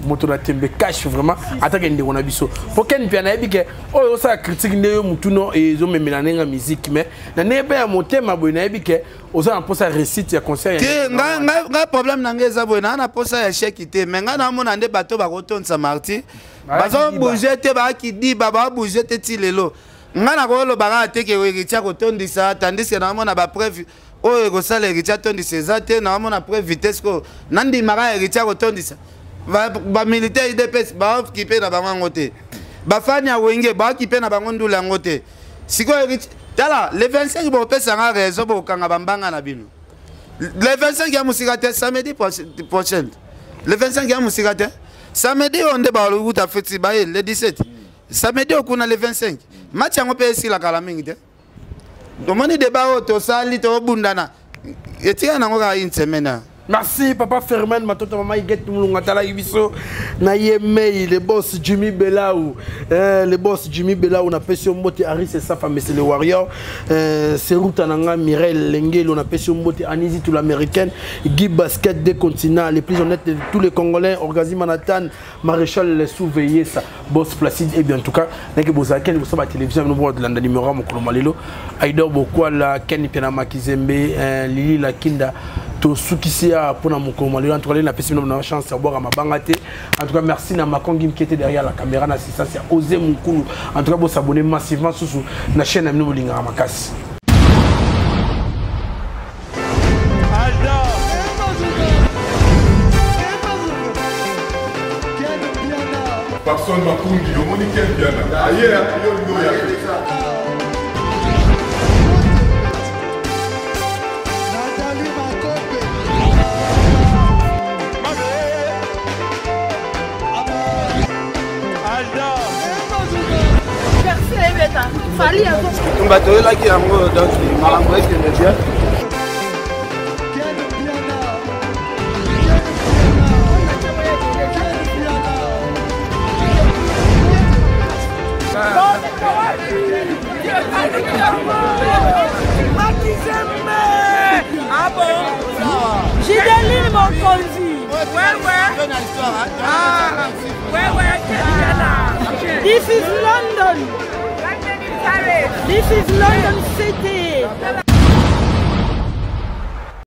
Speaker 1: moto na tembe cash vraiment atake ndeko na biso, po ken mpe nayebi ke oyo osala critique nde yo mutuno ezomemela ndenge ya musique, mais na ndenge mpe ya motema boye nayebi ke oza na mposa réussite ya concert.
Speaker 3: Te, ngai problème na ngai eza boye: naa na mposa ya échec te, mais ngai naomona nde bato bakotondisa martyr bazobouge te, bakidiba babouge te ti lelo. Ngai nakoloba kaka te ke héritier akotondisa, tandis ke naomona bapreuve oyo ekosala héritier atondisa eza te. Naomona preuve te. Sikoyo nandimaka héritier akotondisa? Bamilitaire UDPS baokipe na bango yango te, bafani ya wenge baokipe na bango ndula yango te. Sikoyo tala le 25 bopesanga raison, bokanga bambanga na bino. Le 25 ya mosika te, samedi prochain. Le 25 ya mosika te, samedi oyo nde balukuta feti baye le 17, samedi oyo kuna le 25. Match yango mpe esilaka la mingi te. Tomoni débat oyo tosali, tobundana. Etikali nango kaka une semaine.
Speaker 1: Merci papa Ferman Matoto mama Iguette Mulunga tala biso na ye mei le boss Jimmy Belau eh, le boss Jimmy Belau na pesi mbote Aris et sa femme c'est le warrior eh, Seruta nanga Mireille Lengelo na pesi mbote Anisi tout l'américaine Guy Basket des continents les plus honnêtes de tous les Congolais Orgazi Manhattan Maréchal les surveiller ça boss Placide et bien en tout cas nake bozala ken bosa ba télévision bino bo landa numéro mokolo malelo Aidor Bokwala Ken Piana Makizembe eh, Lili Lakinda tosukisi ya mpona mokolo malelo en tout cas lelo napesi bino na chance ya bwaka mabanga te. En tout cas merci na Macron Gim qui était derrière la caméra na assistance ya Osé Mukulu. En tout cas bosabonner massivement susu na chaîne na bino bolingaka makasi.
Speaker 9: Papson Makungi, omoni Ken Piana. Aye, yo yo ya.
Speaker 3: Bato oyelaki yango donc makambo ekende bien.
Speaker 10: Gideline Mokonzi. Ouais, ouais. Ah, ouais, ouais. This is London. This is London City.